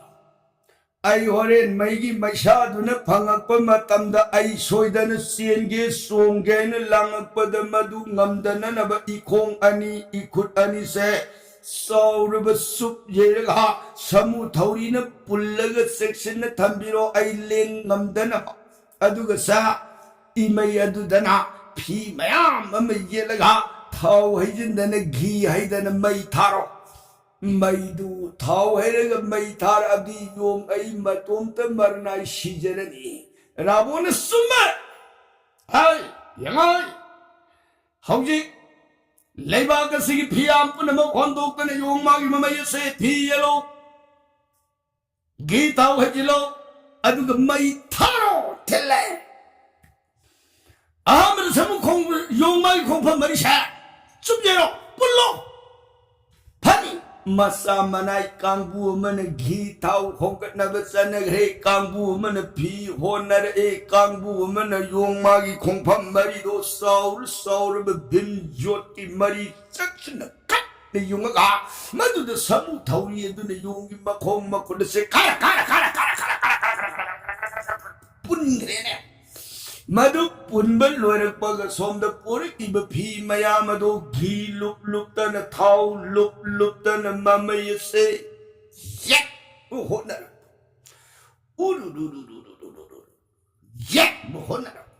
ꯑꯩ ꯍꯣꯔꯦꯟ ꯃꯩꯒꯤ ꯃꯩꯁꯥꯗꯨꯅ ꯐꯪꯉꯛꯄ ꯃꯇꯝꯗ ꯑꯩ ꯁꯣꯏꯗꯅ ꯆꯦꯟꯒꯦ ꯆꯣꯡꯒꯦ ꯍꯥꯏꯅ ꯂꯥꯡꯉꯛꯄꯗ ꯃꯗꯨ ꯉꯝꯗꯅꯅꯕ ꯏꯈꯣꯡ ꯑꯅꯤ ꯏꯈꯨꯠ ꯑꯅꯤꯁꯦ ꯆꯥꯎꯔꯕ ꯆꯨꯞ ꯌꯩꯔꯒ ꯁꯥꯃꯨ ꯊꯧꯔꯤꯅ ꯄꯨꯜꯂꯒ ꯆꯦꯛꯁꯤꯟꯅ ꯊꯝꯕꯤꯔꯣ, ꯑꯩ ꯂꯦꯡ ꯉꯝꯗꯅꯕ꯫ ꯑꯗꯨꯒ ꯁꯥ ꯏꯃꯩ ꯑꯗꯨꯗꯅ ꯐꯤ ꯃꯌꯥꯝ ꯑꯃ ꯌꯦꯠꯂꯒ ꯊꯥꯎ ꯍꯩꯖꯤꯟꯗꯅ ꯘꯤ ꯍꯩꯗꯅ ꯃꯩ ꯊꯥꯔꯣ꯫ ꯃꯩꯗꯨ ꯊꯥꯎ ꯍꯩꯔꯒ ꯃꯩ ꯊꯥꯔꯛꯑꯗꯤ ꯌꯣꯡ ꯑꯩ ꯃꯇꯣꯝꯇ ꯃꯔꯅꯥꯏ ꯁꯤꯖꯔꯅꯤ꯫ ꯔꯥꯕꯣꯟꯅ ꯆꯨꯝꯃꯦ꯫ ꯍꯥꯏ, ꯌꯦꯡꯉꯣ꯫ ꯍꯧꯖꯤꯛ ꯂꯩꯕꯥꯛ ꯑꯁꯤꯒꯤ ꯐꯤꯌꯥꯝ ꯄꯨꯝꯅꯃꯛ ꯍꯣꯟꯗꯣꯛꯇꯅ ꯌꯣꯡ ꯃꯥꯒꯤ ꯃꯃꯩ ꯑꯁꯦ ꯐꯤ ꯌꯦꯜꯂꯣ꯫ ꯘꯤ ꯊꯥꯎ ꯍꯩꯖꯤꯜꯂꯣ꯫ ꯑꯗꯨꯒ ꯃꯩ ꯊꯥꯔꯣ꯫ ꯊꯤꯜꯂꯦ꯫ ꯑꯍꯥꯟꯕꯗ ꯁꯥꯃꯨ ꯈꯣꯡ-, ꯌꯣꯡ ꯃꯥꯒꯤ ꯈꯣꯡꯐꯝ ꯃꯔꯤꯁꯦ ꯆꯨꯞ ꯌꯦꯜꯂꯣ, ꯄꯨꯜꯂꯣ꯫ ꯐꯅꯤ꯫ ꯃꯆꯥ ꯃꯅꯥꯏ ꯀꯥꯡꯕꯨ ꯑꯃꯅ ꯘꯤ ꯊꯥꯎ ꯍꯣꯡꯒꯠꯅꯕ ꯆꯠꯅꯈ꯭ꯔꯦ, ꯀꯥꯡꯕꯨ ꯑꯃꯅ ꯐꯤ ꯍꯣꯟꯅꯔꯛꯑꯦ, ꯀꯥꯡꯕꯨ ꯑꯃꯅ ꯌꯣꯡ ꯃꯥꯒꯤ ꯈꯣꯡꯐꯝ ꯃꯔꯤꯗꯣ ꯆꯥꯎꯔ ꯆꯥꯎꯔꯕ ꯚꯤꯝ ꯌꯣꯠꯀꯤ ꯃꯔꯤ ꯆꯦꯛꯁꯤꯟꯅ ꯀꯟꯅ ꯌꯨꯡꯉꯒ ꯃꯗꯨꯗ ꯁꯥꯃꯨ ꯊꯧꯔꯤ ꯑꯗꯨꯅ ꯌꯣꯡꯒꯤ ꯃꯈꯣꯡ ꯃꯈꯨꯠ ꯑꯁꯦ ꯈꯔ ꯈꯔ ꯈꯔ ꯄꯨꯟꯈ꯭ꯔꯦꯅꯦ꯫ ꯃꯗꯨ ꯄꯨꯟꯕ ꯂꯣꯏꯔꯛꯄꯒ ꯁꯣꯝꯗ ꯄꯣꯔꯛꯏꯕ ꯐꯤ ꯃꯌꯥꯝ ꯑꯗꯨ ꯘꯤ ꯂꯨꯞ ꯂꯨꯞꯇꯅ, ꯊꯥꯎ ꯂꯨꯞ ꯂꯨꯞꯇꯅ ꯃꯃꯩ ꯑꯁꯦ ꯌꯦꯛꯄ ꯍꯣꯠꯅꯔꯛꯄ꯫ ꯎꯔꯨꯔꯨꯔꯨꯔꯨꯔꯨꯔꯨꯔꯨ꯫ ꯌꯦꯛꯄ ꯍꯣꯠꯅꯔꯛꯄ꯫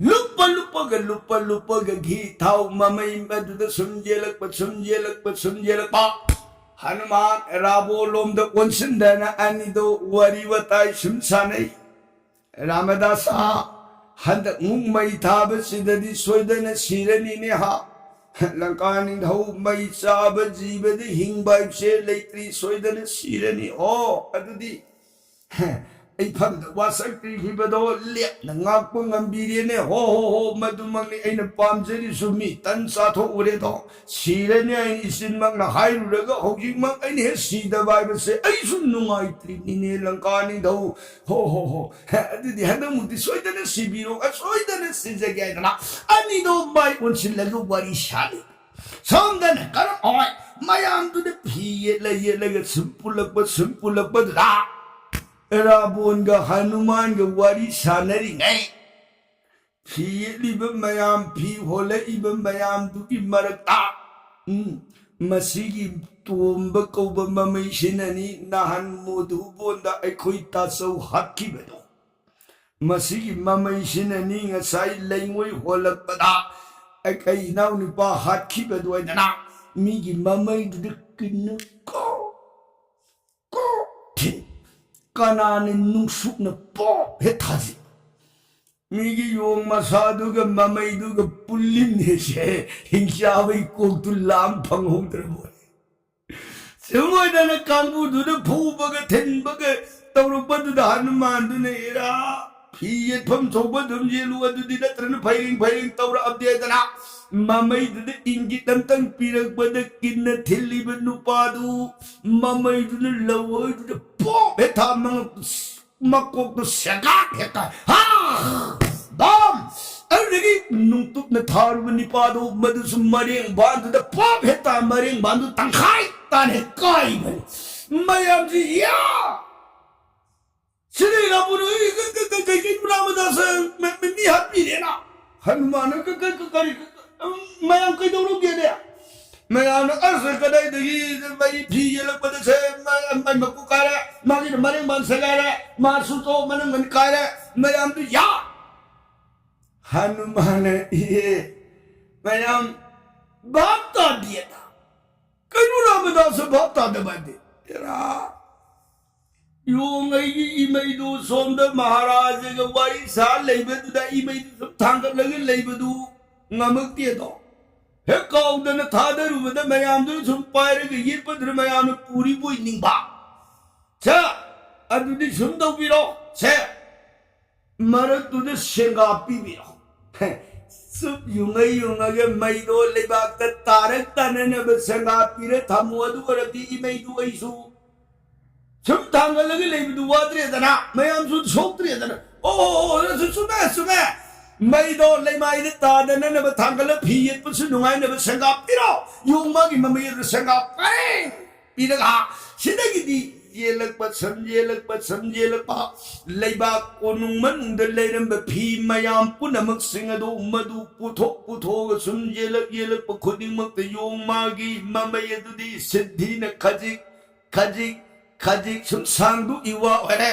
ꯂꯨꯞꯄ ꯂꯨꯞꯄ ꯂꯨꯞꯄ ꯂꯨꯞꯄꯒ ꯘꯤ ꯊꯥꯎ ꯃꯃꯩ ꯑꯗꯨꯗ ꯁꯨꯝ ꯌꯦꯜꯂꯛꯄ, ꯁꯨꯝ ꯌꯦꯜꯂꯛꯄ, ꯁꯨꯝ ꯌꯦꯜꯂꯛꯄ꯫ ꯍꯅꯨꯃꯥꯟ ꯔꯥꯕꯣꯟ ꯂꯣꯝꯗ ꯑꯣꯟꯁꯤꯟꯗꯅ ꯑꯅꯤꯗꯣ ꯋꯥꯔꯤ ꯋꯥꯇꯥꯏ ꯁꯨꯝ ꯁꯥꯟꯅꯩ꯫ "ꯔꯥꯃꯗꯥꯁ, ꯍꯟꯗꯛ ꯃꯨꯛ ꯃꯩ ꯊꯥꯕꯁꯤꯗꯗꯤ ꯁꯣꯏꯗꯅ ꯁꯤꯔꯅꯤꯅꯦ ꯍꯥ꯫ ꯂꯪꯀꯥ ꯅꯤꯡꯊꯧ ꯃꯩ ꯆꯥꯕ ꯖꯤꯕꯗꯤ ꯍꯤꯡꯕ ꯍꯥꯏꯕꯁꯦ ꯂꯩꯇ꯭ꯔꯤ, ꯁꯣꯏꯗꯅ ꯁꯤꯔꯅꯤ꯫ ꯑꯣ, ꯑꯗꯨꯗꯤ ꯑꯩ ꯐꯝꯗ ꯋꯥꯁꯛ ꯄꯤꯈꯤꯕꯗꯣ ꯂꯦꯞꯅ ꯉꯥꯛꯄ ꯉꯝꯕꯤꯔꯦꯅꯦ꯫ ꯍꯣ, ꯍꯣ, ꯍꯣ, ꯃꯗꯨꯃꯛꯅꯤ ꯑꯩꯅ ꯄꯥꯝꯖꯔꯤꯁꯨ꯫ ꯃꯤ ꯇꯟ ꯆꯥꯊꯣꯛꯎꯔꯦꯗꯣ, ꯁꯤꯔꯅꯤ ꯍꯥꯏꯅ ꯏꯆꯤꯟꯃꯛꯅ ꯍꯥꯏꯔꯨꯔꯒ ꯍꯧꯖꯤꯛꯃꯛ ꯑꯩꯅ ꯍꯦꯛ ꯁꯤꯗꯕ ꯍꯥꯏꯕꯁꯦ ꯑꯩꯁꯨ ꯅꯨꯡꯉꯥꯏꯇ꯭ꯔꯤꯅꯤꯅꯦ, ꯂꯪꯀꯥ ꯅꯤꯡꯊꯧ꯫ ꯍꯣ, ꯍꯣ, ꯍꯣ, ꯑꯗꯨꯗꯤ ꯍꯟꯗꯛꯃꯨꯛꯇꯤ ꯁꯣꯏꯗꯅ ꯁꯤꯕꯤꯔꯣ, ꯁꯣꯏꯗꯅ ꯁꯤꯖꯒꯦ" ꯍꯥꯏꯗꯅ ꯑꯅꯤꯗꯣ ꯃꯥꯏ ꯑꯣꯟꯁꯤꯜꯂꯒ ꯋꯥꯔꯤ ꯁꯥꯔꯤ꯫ ꯁꯣꯝꯗꯅ ꯀꯔꯝ ꯍꯣꯏ ꯃꯌꯥꯝꯗꯨꯅ ꯐꯤ ꯌꯦꯠꯂ ꯌꯦꯠꯂꯒ ꯁꯨꯝ ꯄꯨꯜꯂꯛꯄ, ꯁꯨꯝ ꯄꯨꯜꯂꯛꯄꯗꯨꯗ ꯔꯥꯕꯣꯟꯒ ꯍꯅꯨꯃꯥꯟꯒ ꯋꯥꯔꯤ ꯁꯥꯟꯅꯔꯤꯉꯩ, ꯐꯤ ꯌꯦꯠꯂꯤꯕ ꯃꯌꯥꯝ, ꯐꯤ ꯍꯣꯜꯂꯛꯏꯕ ꯃꯌꯥꯝꯗꯨꯒꯤ ꯃꯔꯛꯇ, ꯎꯝ, ꯃꯁꯤꯒꯤ ꯇꯣꯝꯕ ꯀꯧꯕ ꯃꯃꯩꯁꯤꯅꯅꯤ ꯅꯍꯥꯟ ꯃꯣꯙꯨꯕꯣꯟꯗ ꯑꯩꯈꯣꯏ ꯇꯥꯆꯧ ꯍꯥꯠꯈꯤꯕꯗꯣ꯫ ꯃꯁꯤꯒꯤ ꯃꯃꯩꯁꯤꯅꯅꯤ ꯉꯁꯥꯏ ꯂꯩꯉꯣꯏ ꯍꯣꯜꯂꯛꯄꯗ ꯑꯩ, ꯑꯩ ꯏꯅꯥꯎꯅꯨꯄꯥ ꯍꯥꯠꯈꯤꯕꯗꯣ ꯍꯥꯏꯗꯅ ꯃꯤꯒꯤ ꯃꯃꯩꯗꯨꯗ ꯀꯤꯟꯅ ꯀꯣ, ꯀꯣ ꯊꯤꯟ꯫ ꯀꯅꯥꯅ ꯅꯨꯡꯁꯨꯛꯅ ꯄꯣꯞ ꯍꯦꯛ ꯊꯥꯖꯤꯟ꯫ ꯃꯤꯒꯤ ꯌꯣꯡ ꯃꯁꯥꯗꯨꯒ ꯃꯃꯩꯗꯨꯒ ꯄꯨꯜꯂꯤꯝꯅꯦꯁꯦ, ꯍꯤꯡꯆꯥꯕꯒꯤ ꯀꯣꯛꯇꯨ ꯂꯥꯝ ꯐꯪꯍꯧꯗ꯭ꯔꯕꯣ? ꯁꯨꯝ ꯑꯣꯏꯗꯅ ꯀꯥꯡꯕꯨꯗꯨꯅ ꯐꯨꯕꯒ ꯊꯤꯟꯕꯒ ꯇꯧꯔꯛꯄꯗꯨꯗ ꯍꯅꯨꯃꯥꯟꯗꯨꯅ, "ꯏꯔꯥ, ꯐꯤ ꯌꯦꯠꯐꯝ ꯊꯣꯛꯄ ꯑꯗꯨꯝ ꯌꯦꯠꯂꯨ, ꯑꯗꯨꯗꯤ ꯅꯠꯇ꯭ꯔꯅ ꯐꯩꯔꯦꯡ ꯐꯩꯔꯦꯡ ꯇꯧꯔꯛꯑꯕꯗꯤ" ꯍꯥꯏꯗꯅ ꯃꯃꯩꯗꯨꯗ ꯏꯪꯒꯤꯠ ꯑꯝꯇꯪ ꯄꯤꯔꯛꯄꯗ ꯀꯤꯟꯅ ꯊꯤꯜꯂꯤꯕ ꯅꯨꯄꯥꯗꯨ ꯃꯃꯩꯗꯨꯅ ꯂꯧꯍꯣꯏꯗꯨꯗ ꯄꯣꯞ ꯍꯦꯛ ꯊꯥ ꯃꯉꯛ-, ꯃꯀꯣꯛꯇꯨ ꯁꯦꯒꯥꯛ ꯍꯦꯛ ꯀꯥꯏ꯫ ꯍꯥ! ꯕꯥꯝ! ꯑꯗꯨꯗꯒꯤ ꯅꯨꯡꯇꯨꯞꯅ ꯊꯥꯔꯨꯕ ꯅꯤꯄꯥꯗꯨ ꯃꯗꯨꯁꯨ ꯃꯔꯦꯡꯕꯥꯟꯗꯨꯗ ꯄꯣꯞ ꯍꯦꯛ ꯇꯥ, ꯃꯔꯦꯡꯕꯥꯟꯗꯨ ꯇꯪꯈꯥꯏ ꯇꯥꯅ ꯍꯦꯛ ꯀꯥꯏꯕꯅꯤ꯫ ꯃꯌꯥꯝꯁꯤ, "ꯌꯥ! ꯁꯤꯗꯤ ꯔꯥꯕꯨꯅ ꯀ-, ꯀ-, ꯀ-, ꯀꯩ, ꯀꯩ, ꯔꯥꯃꯗꯥꯁ ꯃ-, ꯃ-, ꯃꯤ ꯍꯥꯠꯄꯤꯔꯦꯅ?" ꯍꯅꯨꯃꯥꯟꯅ ꯀ-, ꯀ-, ꯀ-, ꯀꯔꯤ, ꯃꯌꯥꯝ ꯀꯩꯗꯧꯔꯒꯦꯅꯦ? ꯃꯌꯥꯝꯅ, "ꯑꯁ, ꯀꯗꯥꯏꯗꯒꯤ ꯃꯩ ꯐꯤ ꯌꯦꯜꯂꯛꯄꯗ ꯁꯦ ꯃ-, ꯃꯩ ꯃꯀꯨ ꯀꯥꯏꯔꯦ, ꯃꯥꯒꯤꯅ ꯃꯔꯦꯡꯕꯥꯟ ꯁꯦꯒꯥꯏꯔꯦ, ꯃꯥꯁꯨ ꯇꯣ ꯃꯅꯪꯒꯟ ꯀꯥꯏꯔꯦ, ꯃꯌꯥꯝꯗꯨ ꯌꯥ!" ꯍꯅꯨꯃꯥꯟꯅ ꯏꯍꯦ ꯃꯌꯥꯝ ꯚꯥꯞ ꯇꯥꯗꯦꯗ꯫ ꯀꯩꯅꯣ ꯔꯥꯃꯗꯥꯁ ꯚꯥꯞ ꯇꯥꯗꯕ ꯍꯥꯏꯗꯤ? ꯍꯦꯔꯥ, ꯌꯣꯡ ꯑꯩꯒꯤ ꯏꯃꯩꯗꯨ ꯁꯣꯝꯗ ꯃꯍꯥꯔꯥꯖꯒ ꯋꯥꯔꯤ ꯁꯥ ꯂꯩꯕꯗꯨꯗ ꯏꯃꯩꯗꯨ ꯁꯨꯝ ꯊꯥꯡꯒꯠꯂꯒ ꯂꯩꯕꯗꯨ ꯉꯝꯃꯛꯇꯦꯗꯣ꯫ ꯍꯦꯛ ꯀꯥꯎꯗꯅ ꯊꯥꯗꯔꯨꯕꯗ ꯃꯌꯥꯝꯗꯨꯅ ꯁꯨꯝ ꯄꯥꯏꯔꯒ ꯌꯦꯠꯄꯗꯨꯅ ꯃꯌꯥꯝꯅ ꯄꯨꯔꯤꯕꯣꯏ ꯅꯤꯡꯕ꯫ ꯁꯦ, ꯑꯗꯨꯗꯤ ꯁꯨꯝ ꯇꯧꯕꯤꯔꯣ꯫ ꯁꯦ, ꯃꯔꯛꯇꯨꯗ ꯁꯦꯡꯒꯥ ꯄꯤꯕꯤꯔꯣ꯫ ꯆꯨꯞ ꯌꯨꯡꯉ ꯌꯨꯡꯉꯒ ꯃꯩꯗꯣ ꯂꯩꯕꯥꯛꯇ ꯇꯥꯔꯛ ꯇꯥꯅꯅꯕ ꯁꯦꯡꯒꯥ ꯄꯤꯔ ꯊꯝꯃꯨ꯫ ꯑꯗꯨ ꯑꯣꯏꯔꯗꯤ ꯏꯃꯩꯗꯨ ꯑꯩꯁꯨ ꯁꯨꯝ ꯊꯥꯡꯒꯠꯂꯒ ꯂꯩꯕꯗꯨ ꯋꯥꯗ꯭ꯔꯦꯗꯅ, ꯃꯌꯥꯝꯁꯨ ꯁꯣꯛꯇ꯭ꯔꯦꯗꯅ꯫ ꯑꯣ, ꯑꯣ, ꯑꯣ, ꯑꯗꯨꯁꯨ ꯆꯨꯝꯃꯦ, ꯆꯨꯝꯃꯦ꯫ ꯃꯩꯗꯣ ꯂꯩꯃꯥꯏꯗ ꯇꯥꯗꯅꯅꯕ ꯊꯥꯡꯒꯠꯂ ꯐꯤ ꯌꯦꯠꯄꯁꯨ ꯅꯨꯡꯉꯥꯏꯅꯕ ꯁꯦꯡꯒꯥ ꯄꯤꯔꯣ꯫ ꯌꯣꯡ ꯃꯥꯒꯤ ꯃꯃꯩ ꯑꯗꯨ ꯁꯦꯡꯒꯥ ꯄꯔꯦꯡ ꯄꯤꯔꯒ ꯁꯤꯗꯒꯤꯗꯤ ꯌꯦꯜꯂꯛꯄ, ꯁꯨꯝ ꯌꯦꯜꯂꯛꯄ, ꯁꯨꯝ ꯌꯦꯜꯂꯛꯄ, ꯂꯩꯕꯥꯛ ꯀꯣꯅꯨꯡ ꯃꯅꯨꯡꯗ ꯂꯩꯔꯝꯕ ꯐꯤ ꯃꯌꯥꯝ ꯄꯨꯝꯅꯃꯛꯁꯤꯡ ꯑꯗꯨ ꯃꯗꯨ ꯄꯨꯊꯣꯛ ꯄꯨꯊꯣꯛꯑꯒ ꯁꯨꯝ ꯌꯦꯜꯂꯛ ꯌꯦꯜꯂꯛꯄ ꯈꯨꯗꯤꯡꯃꯛꯇ ꯌꯣꯡ ꯃꯥꯒꯤ ꯃꯃꯩ ꯑꯗꯨꯗꯤ ꯁꯤꯟꯊꯤꯅ ꯈꯖꯤꯛ, ꯈꯖꯤꯛ, ꯈꯖꯤꯛ ꯁꯨꯝ ꯁꯥꯡꯗꯣꯛꯏ ꯋꯥ ꯑꯣꯏꯔꯦ꯫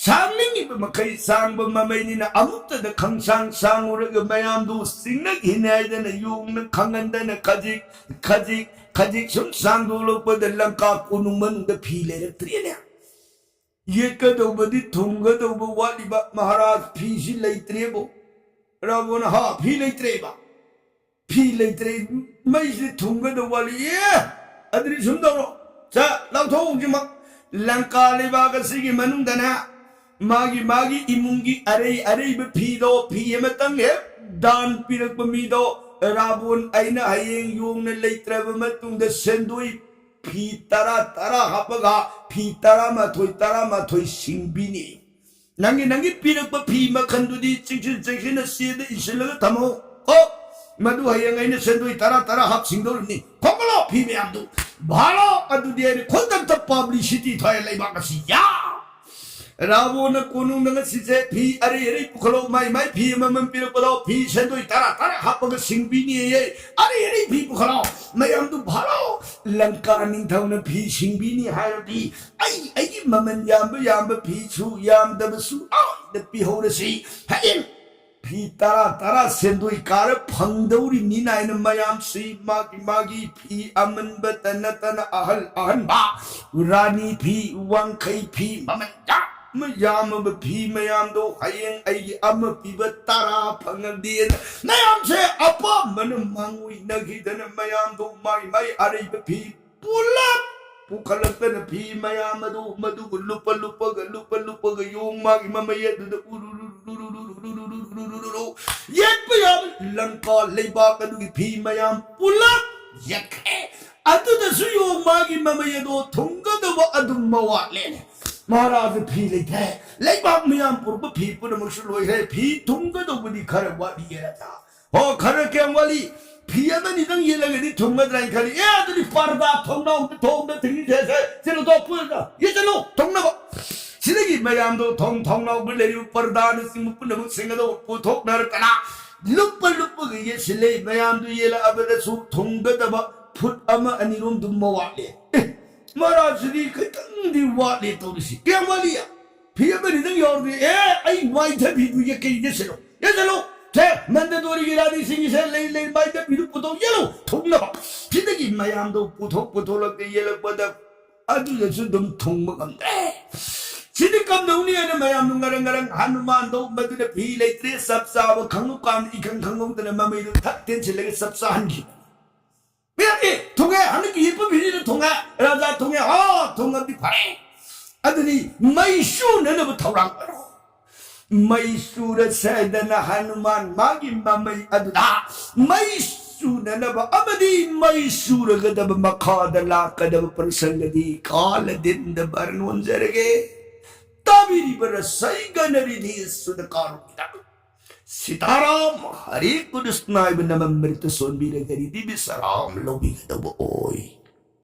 ꯁꯥꯡꯅꯤꯡꯉꯤꯕ ꯃꯈꯩ ꯁꯥꯡꯕ ꯃꯃꯩꯅꯤꯅ ꯑꯃꯨꯛꯇꯗ ꯈꯪꯁꯥꯡ ꯁꯥꯡꯉꯨꯔꯒ ꯃꯌꯥꯝꯗꯨ ꯆꯤꯡꯅꯈꯤꯅꯤ ꯍꯥꯏꯗꯅ ꯌꯣꯡꯅ ꯈꯪꯍꯟꯗꯅ ꯈꯖꯤꯛ, ꯈꯖꯤꯛ, ꯈꯖꯤꯛ ꯁꯨꯝ ꯁꯥꯡꯗꯣꯛꯂꯛꯄꯗ ꯂꯪꯀꯥ ꯀꯣꯅꯨꯡ ꯃꯅꯨꯡꯗ ꯐꯤ ꯂꯩꯔꯛꯇ꯭ꯔꯦꯅꯦ꯫ ꯌꯦꯠꯀꯗꯧꯕꯗꯤ ꯊꯨꯡꯒꯗꯧꯕ ꯋꯥꯠꯂꯤꯕ꯫ ꯃꯍꯥꯔꯥꯖ, ꯐꯤꯁꯤ ꯂꯩꯇ꯭ꯔꯦꯕꯣ꯫ ꯔꯥꯕꯣꯟ, ꯍꯥ, ꯐꯤ ꯂꯩꯇ꯭ꯔꯦꯕ꯫ ꯐꯤ ꯂꯩꯇ꯭ꯔꯦ, ꯃꯩꯁꯤ ꯊꯨꯡꯒꯗꯧꯕ ꯋꯥꯠꯂꯤ꯫ ꯑꯦ, ꯑꯗꯨꯗꯤ ꯁꯨꯝ ꯇꯧꯔꯣ꯫ ꯁꯦ, ꯂꯧꯊꯣꯛ ꯍꯧꯖꯤꯛꯃꯛ꯫ ꯂꯪꯀꯥ ꯂꯩꯕꯥꯛ ꯑꯁꯤꯒꯤ ꯃꯅꯨꯡꯗꯅꯦ, ꯃꯥꯒꯤ, ꯃꯥꯒꯤ ꯏꯃꯨꯡꯒꯤ ꯑꯔꯩ ꯑꯔꯩꯕ ꯐꯤꯗꯣ, ꯐꯤ ꯑꯃꯇꯪ ꯍꯦꯛ ꯗꯥꯟ ꯄꯤꯔꯛꯄ ꯃꯤꯗꯣ, ꯔꯥꯕꯣꯟ, ꯑꯩꯅ ꯍꯌꯦꯡ ꯌꯣꯡꯅ ꯂꯩꯇ꯭ꯔꯕ ꯃꯇꯨꯡꯗ ꯁꯦꯟꯗꯣꯏ ꯐꯤ ꯇꯔꯥ, ꯇꯔꯥ ꯍꯥꯞꯄꯒ ꯐꯤ ꯇꯔꯥꯃꯥꯊꯣꯏ, ꯇꯔꯥꯃꯥꯊꯣꯏ ꯁꯤꯡꯕꯤꯅꯤ꯫ ꯅꯪꯒꯤ, ꯅꯪꯒꯤ ꯄꯤꯔꯛꯄ ꯐꯤ ꯃꯈꯜꯗꯨꯗꯤ ꯆꯦꯛꯁꯤꯟ ꯆꯦꯛꯁꯤꯟꯅ ꯆꯦꯗ ꯏꯁꯤꯜꯂꯒ ꯊꯝꯃꯣ꯫ ꯀꯣ, ꯃꯗꯨ ꯍꯌꯦꯡ ꯑꯩꯅ ꯁꯦꯟꯗꯣꯏ ꯇꯔꯥ, ꯇꯔꯥ ꯍꯥꯞ ꯁꯤꯡꯗꯧꯔꯤꯕꯅꯤ꯫ ꯈꯣꯝꯒꯠꯂꯣ ꯐꯤ ꯃꯌꯥꯝꯗꯨ꯫ ꯚꯥꯔꯣ, ꯑꯗꯨꯗꯤ ꯑꯩꯅ ꯈꯨꯗꯛꯇ publicity ꯊꯣꯛꯑꯦ ꯂꯩꯕꯥꯛ ꯑꯁꯤ꯫ ꯌꯥ! ꯔꯥꯕꯣꯟꯅ ꯀꯣꯅꯨꯡꯗ ꯉꯁꯤꯁꯦ ꯐꯤ ꯑꯔꯩ ꯑꯔꯩ ꯄꯨꯈꯠꯂꯣ, ꯃꯥꯏ ꯃꯥꯏ ꯐꯤ ꯑꯃꯃꯝ ꯄꯤꯔꯛꯄꯗꯣ, ꯐꯤ ꯁꯦꯟꯗꯣꯏ ꯇꯔꯥ, ꯇꯔꯥ ꯍꯥꯞꯄꯒ ꯁꯤꯡꯕꯤꯅꯤꯌꯦ꯫ ꯑꯔꯩ ꯑꯔꯩ ꯐꯤ ꯄꯨꯈꯠꯂꯣ, ꯃꯌꯥꯝꯗꯨ ꯚꯥꯔꯣ꯫ ꯂꯪꯀꯥ ꯅꯤꯡꯊꯧꯅ ꯐꯤ ꯁꯤꯡꯕꯤꯅꯤ ꯍꯥꯏꯔꯗꯤ ꯑꯩ, ꯑꯩꯒꯤ ꯃꯃꯜ ꯌꯥꯝꯕ ꯌꯥꯝꯕ ꯐꯤꯁꯨ ꯌꯥꯝꯗꯕꯁꯨ ꯂꯣꯏꯅ ꯄꯤꯍꯧꯔꯁꯤ꯫ ꯍꯌꯦꯡ ꯐꯤ ꯇꯔꯥ ꯇꯔꯥ ꯁꯦꯟꯗꯣꯏ ꯀꯥꯔ ꯐꯪꯗꯧꯔꯤꯅꯤꯅ ꯍꯥꯏꯅ ꯃꯌꯥꯝꯁꯤ ꯃꯥꯒꯤ ꯃꯥꯒꯤ ꯐꯤ ꯑꯃꯟꯕꯇ ꯅꯠꯇꯅ ꯑꯍꯜ ꯑꯍꯟꯕ ꯔꯥꯅꯤ ꯐꯤ, ꯋꯥꯡꯈꯩ ꯐꯤ, ꯃꯃꯜ ꯌꯥꯝ ꯌꯥꯝꯃꯕ ꯐꯤ ꯃꯌꯥꯝꯗꯣ ꯍꯌꯦꯡ ꯑꯩꯒꯤ ꯑꯃ ꯄꯤꯕ ꯇꯔꯥ ꯐꯪꯉꯗꯤꯅ ꯃꯌꯥꯝꯁꯦ ꯑꯄꯥꯝꯕꯅ ꯃꯥꯡꯑꯣꯏꯅꯈꯤꯗꯅ ꯃꯌꯥꯝꯗꯣ ꯃꯥꯏ ꯃꯥꯏ ꯑꯔꯩꯕ ꯐꯤ ꯄꯨꯂꯞ ꯄꯨꯈꯠꯂꯛꯇꯅ ꯐꯤ ꯃꯌꯥꯝ ꯑꯗꯨ ꯃꯗꯨꯒ ꯂꯨꯞꯄ ꯂꯨꯞꯄꯒ ꯂꯨꯞꯄ ꯂꯨꯞꯄꯒ ꯌꯣꯡ ꯃꯥꯒꯤ ꯃꯃꯩ ꯑꯗꯨꯗ ꯎꯔꯨꯔꯨꯔꯨꯔꯨꯔꯨꯔꯨꯔꯨꯔꯨꯔꯨ ꯌꯦꯠꯄ ꯌꯥꯕ ꯂꯪꯀꯥ ꯂꯩꯕꯥꯛ ꯑꯗꯨꯒꯤ ꯐꯤ ꯃꯌꯥꯝ ꯄꯨꯂꯞ ꯌꯦꯠꯈ꯭ꯔꯦ꯫ ꯑꯗꯨꯗꯁꯨ ꯌꯣꯡ ꯃꯥꯒꯤ ꯃꯃꯩ ꯑꯗꯣ ꯊꯨꯡꯒꯗꯕ ꯑꯗꯨꯝ ꯃꯋꯥꯠꯂꯦꯅꯦ꯫ ꯃꯍꯥꯔꯥꯖ ꯐꯤ ꯂꯩꯇ꯭ꯔꯦ꯫ ꯂꯩꯕꯥꯛ ꯃꯌꯥꯝ ꯄꯨꯔꯛꯄ ꯐꯤ ꯄꯨꯝꯅꯃꯛꯁꯨ ꯂꯣꯏꯈ꯭ꯔꯦ꯫ ꯐꯤ ꯊꯨꯡꯒꯗꯧꯕꯗꯤ ꯈꯔ ꯋꯥꯠꯂꯤ ꯔꯥꯖꯥ꯫ ꯍꯣ, ꯈꯔ ꯀꯌꯥꯝ ꯋꯥꯠꯂꯤ? ꯐꯤ ꯑꯃꯅꯤꯗꯪ ꯌꯦꯠꯂꯒꯗꯤ ꯊꯨꯡꯒꯗ꯭ꯔꯥ ꯍꯥꯏꯅ ꯈꯜꯂꯤ꯫ ꯑꯦ, ꯑꯗꯨꯗꯤ ꯄꯔꯗꯥ ꯊꯣꯡꯅꯥꯎꯗ ꯊꯣꯡꯗ ꯊꯤꯡꯉꯤꯁꯦ ꯁꯦ, ꯁꯤꯅ ꯇꯣꯛ ꯄꯨꯔꯒ ꯌꯦꯠꯁꯤꯜꯂꯨ ꯊꯨꯡꯅꯕ꯫ ꯁꯤꯗꯒꯤ ꯃꯌꯥꯝꯗꯣ ꯊꯣꯡ ꯊꯣꯡꯅꯥꯎꯗ ꯂꯩꯔꯤꯕ ꯄꯔꯗꯥꯅꯆꯤꯡꯕ ꯄꯨꯝꯅꯃꯛꯁꯤꯡ ꯑꯗꯨ ꯄꯨꯊꯣꯛꯅꯔꯛꯇꯅ ꯂꯨꯞꯄ ꯂꯨꯞꯄꯒ ꯌꯦꯠꯁꯤꯜꯂꯦ꯫ ꯃꯌꯥꯝꯗꯨ ꯌꯦꯜꯂꯛꯑꯕꯗꯁꯨ ꯊꯨꯡꯒꯗꯕ ꯐꯨꯠ ꯑꯃ ꯑꯅꯤꯔꯣꯝꯗꯨꯝ ꯃꯋꯥꯠꯂꯦ꯫ ꯑꯦ, ꯃꯍꯥꯔꯥꯖꯁꯤꯗꯤ ꯈꯤꯇꯪꯗꯤ ꯋꯥꯠꯂꯦ ꯇꯧꯔꯤꯁꯤ꯫ ꯀꯌꯥꯝ ꯋꯥꯠꯂꯤ? ꯐꯤ ꯑꯃꯅꯤꯗꯪ ꯌꯥꯎꯔꯗꯤ, ꯑꯦ, ꯑꯩ ꯃꯥꯏꯊꯕꯤꯗꯨ ꯌꯦꯛꯀꯦ ꯌꯦꯠꯁꯤꯜꯂꯨ꯫ ꯌꯦꯠꯁꯤꯜꯂꯨ꯫ ꯁꯦ, ꯃꯟꯗꯗꯣꯔꯤꯒꯤ ꯔꯥꯅꯤꯁꯤꯡꯒꯤꯁꯦ ꯂꯩ ꯂꯩ ꯃꯥꯏꯊꯕꯤꯗꯨ ꯄꯨꯊꯣꯛ ꯌꯦꯜꯂꯨ ꯊꯨꯡꯅꯕ꯫ ꯁꯤꯗꯒꯤ ꯃꯌꯥꯝꯗꯣ ꯄꯨꯊꯣꯛ ꯄꯨꯊꯣꯛꯂꯛꯇ ꯌꯦꯜꯂꯛꯄꯗ ꯑꯗꯨꯗꯁꯨ ꯑꯗꯨꯝ ꯊꯨꯡꯕ ꯉꯝꯗ꯭ꯔꯦ꯫ ꯁꯤꯗꯤ ꯀꯝꯗꯧꯅꯤ ꯍꯥꯏꯅ ꯃꯌꯥꯝꯗꯣ ꯉꯔꯪ ꯉꯔꯪ ꯍꯅꯨꯃꯥꯟꯗꯣ ꯃꯗꯨꯅ ꯐꯤ ꯂꯩꯇ꯭ꯔꯦ, ꯆꯞ ꯆꯥꯕ ꯈꯪꯉꯨ ꯀꯥꯟꯗ ꯏꯈꯪ ꯈꯪꯍꯧꯗꯅ ꯃꯃꯩꯗꯣ ꯊꯛ ꯇꯦꯟꯁꯤꯜꯂꯒ ꯆꯞ ꯆꯥꯍꯟꯈꯤ꯫ ꯃꯌꯥꯝꯗꯤ ꯊꯨꯡꯉꯦ, ꯍꯟꯗꯛꯀꯤ ꯌꯦꯠꯄ ꯐꯤꯁꯤꯗ ꯊꯨꯡꯉꯦ, ꯔꯥꯖꯥ ꯊꯨꯡꯉꯦ, ꯍꯥ, ꯊꯨꯡꯉꯗꯤ ꯐꯔꯦ꯫ ꯑꯗꯨꯗꯤ ꯃꯩ ꯆꯨꯅꯅꯕ ꯊꯧꯔꯥꯡ ꯑꯣꯏꯔꯣ꯫ ꯃꯩ ꯆꯨꯔꯁꯦ ꯍꯥꯏꯗꯅ ꯍꯅꯨꯃꯥꯟ ꯃꯥꯒꯤ ꯃꯃꯩ ꯑꯗꯨꯗ ꯃꯩ ꯆꯨꯅꯅꯕ ꯑꯃꯗꯤ ꯃꯩ ꯆꯨꯔꯒꯗꯕ ꯃꯈꯥꯗ ꯂꯥꯛꯀꯗꯕ ꯄ꯭ꯔꯁꯪꯒꯗꯤ ꯀꯥꯂꯗꯤꯟꯗ ꯕꯔꯟ ꯑꯣꯟꯖꯔꯒꯦ꯫ ꯇꯥꯕꯤꯔꯤꯕ ꯔꯁꯩꯒꯅ ꯔꯤꯙꯤ ꯁꯨꯗ ꯀꯥꯔꯨꯒꯤꯗ ꯁꯤꯇꯥꯔꯥꯝ ꯍꯔꯦ ꯀ꯭ꯔꯤꯁꯅ ꯍꯥꯏꯕ ꯅꯃꯝ ꯃꯔꯤꯛꯇ ꯁꯣꯟꯕꯤꯔꯒ ꯔꯤꯙꯤ ꯕꯤꯁꯔꯥꯝ ꯂꯧꯕꯤꯒꯗꯧꯕ ꯑꯣꯏ꯫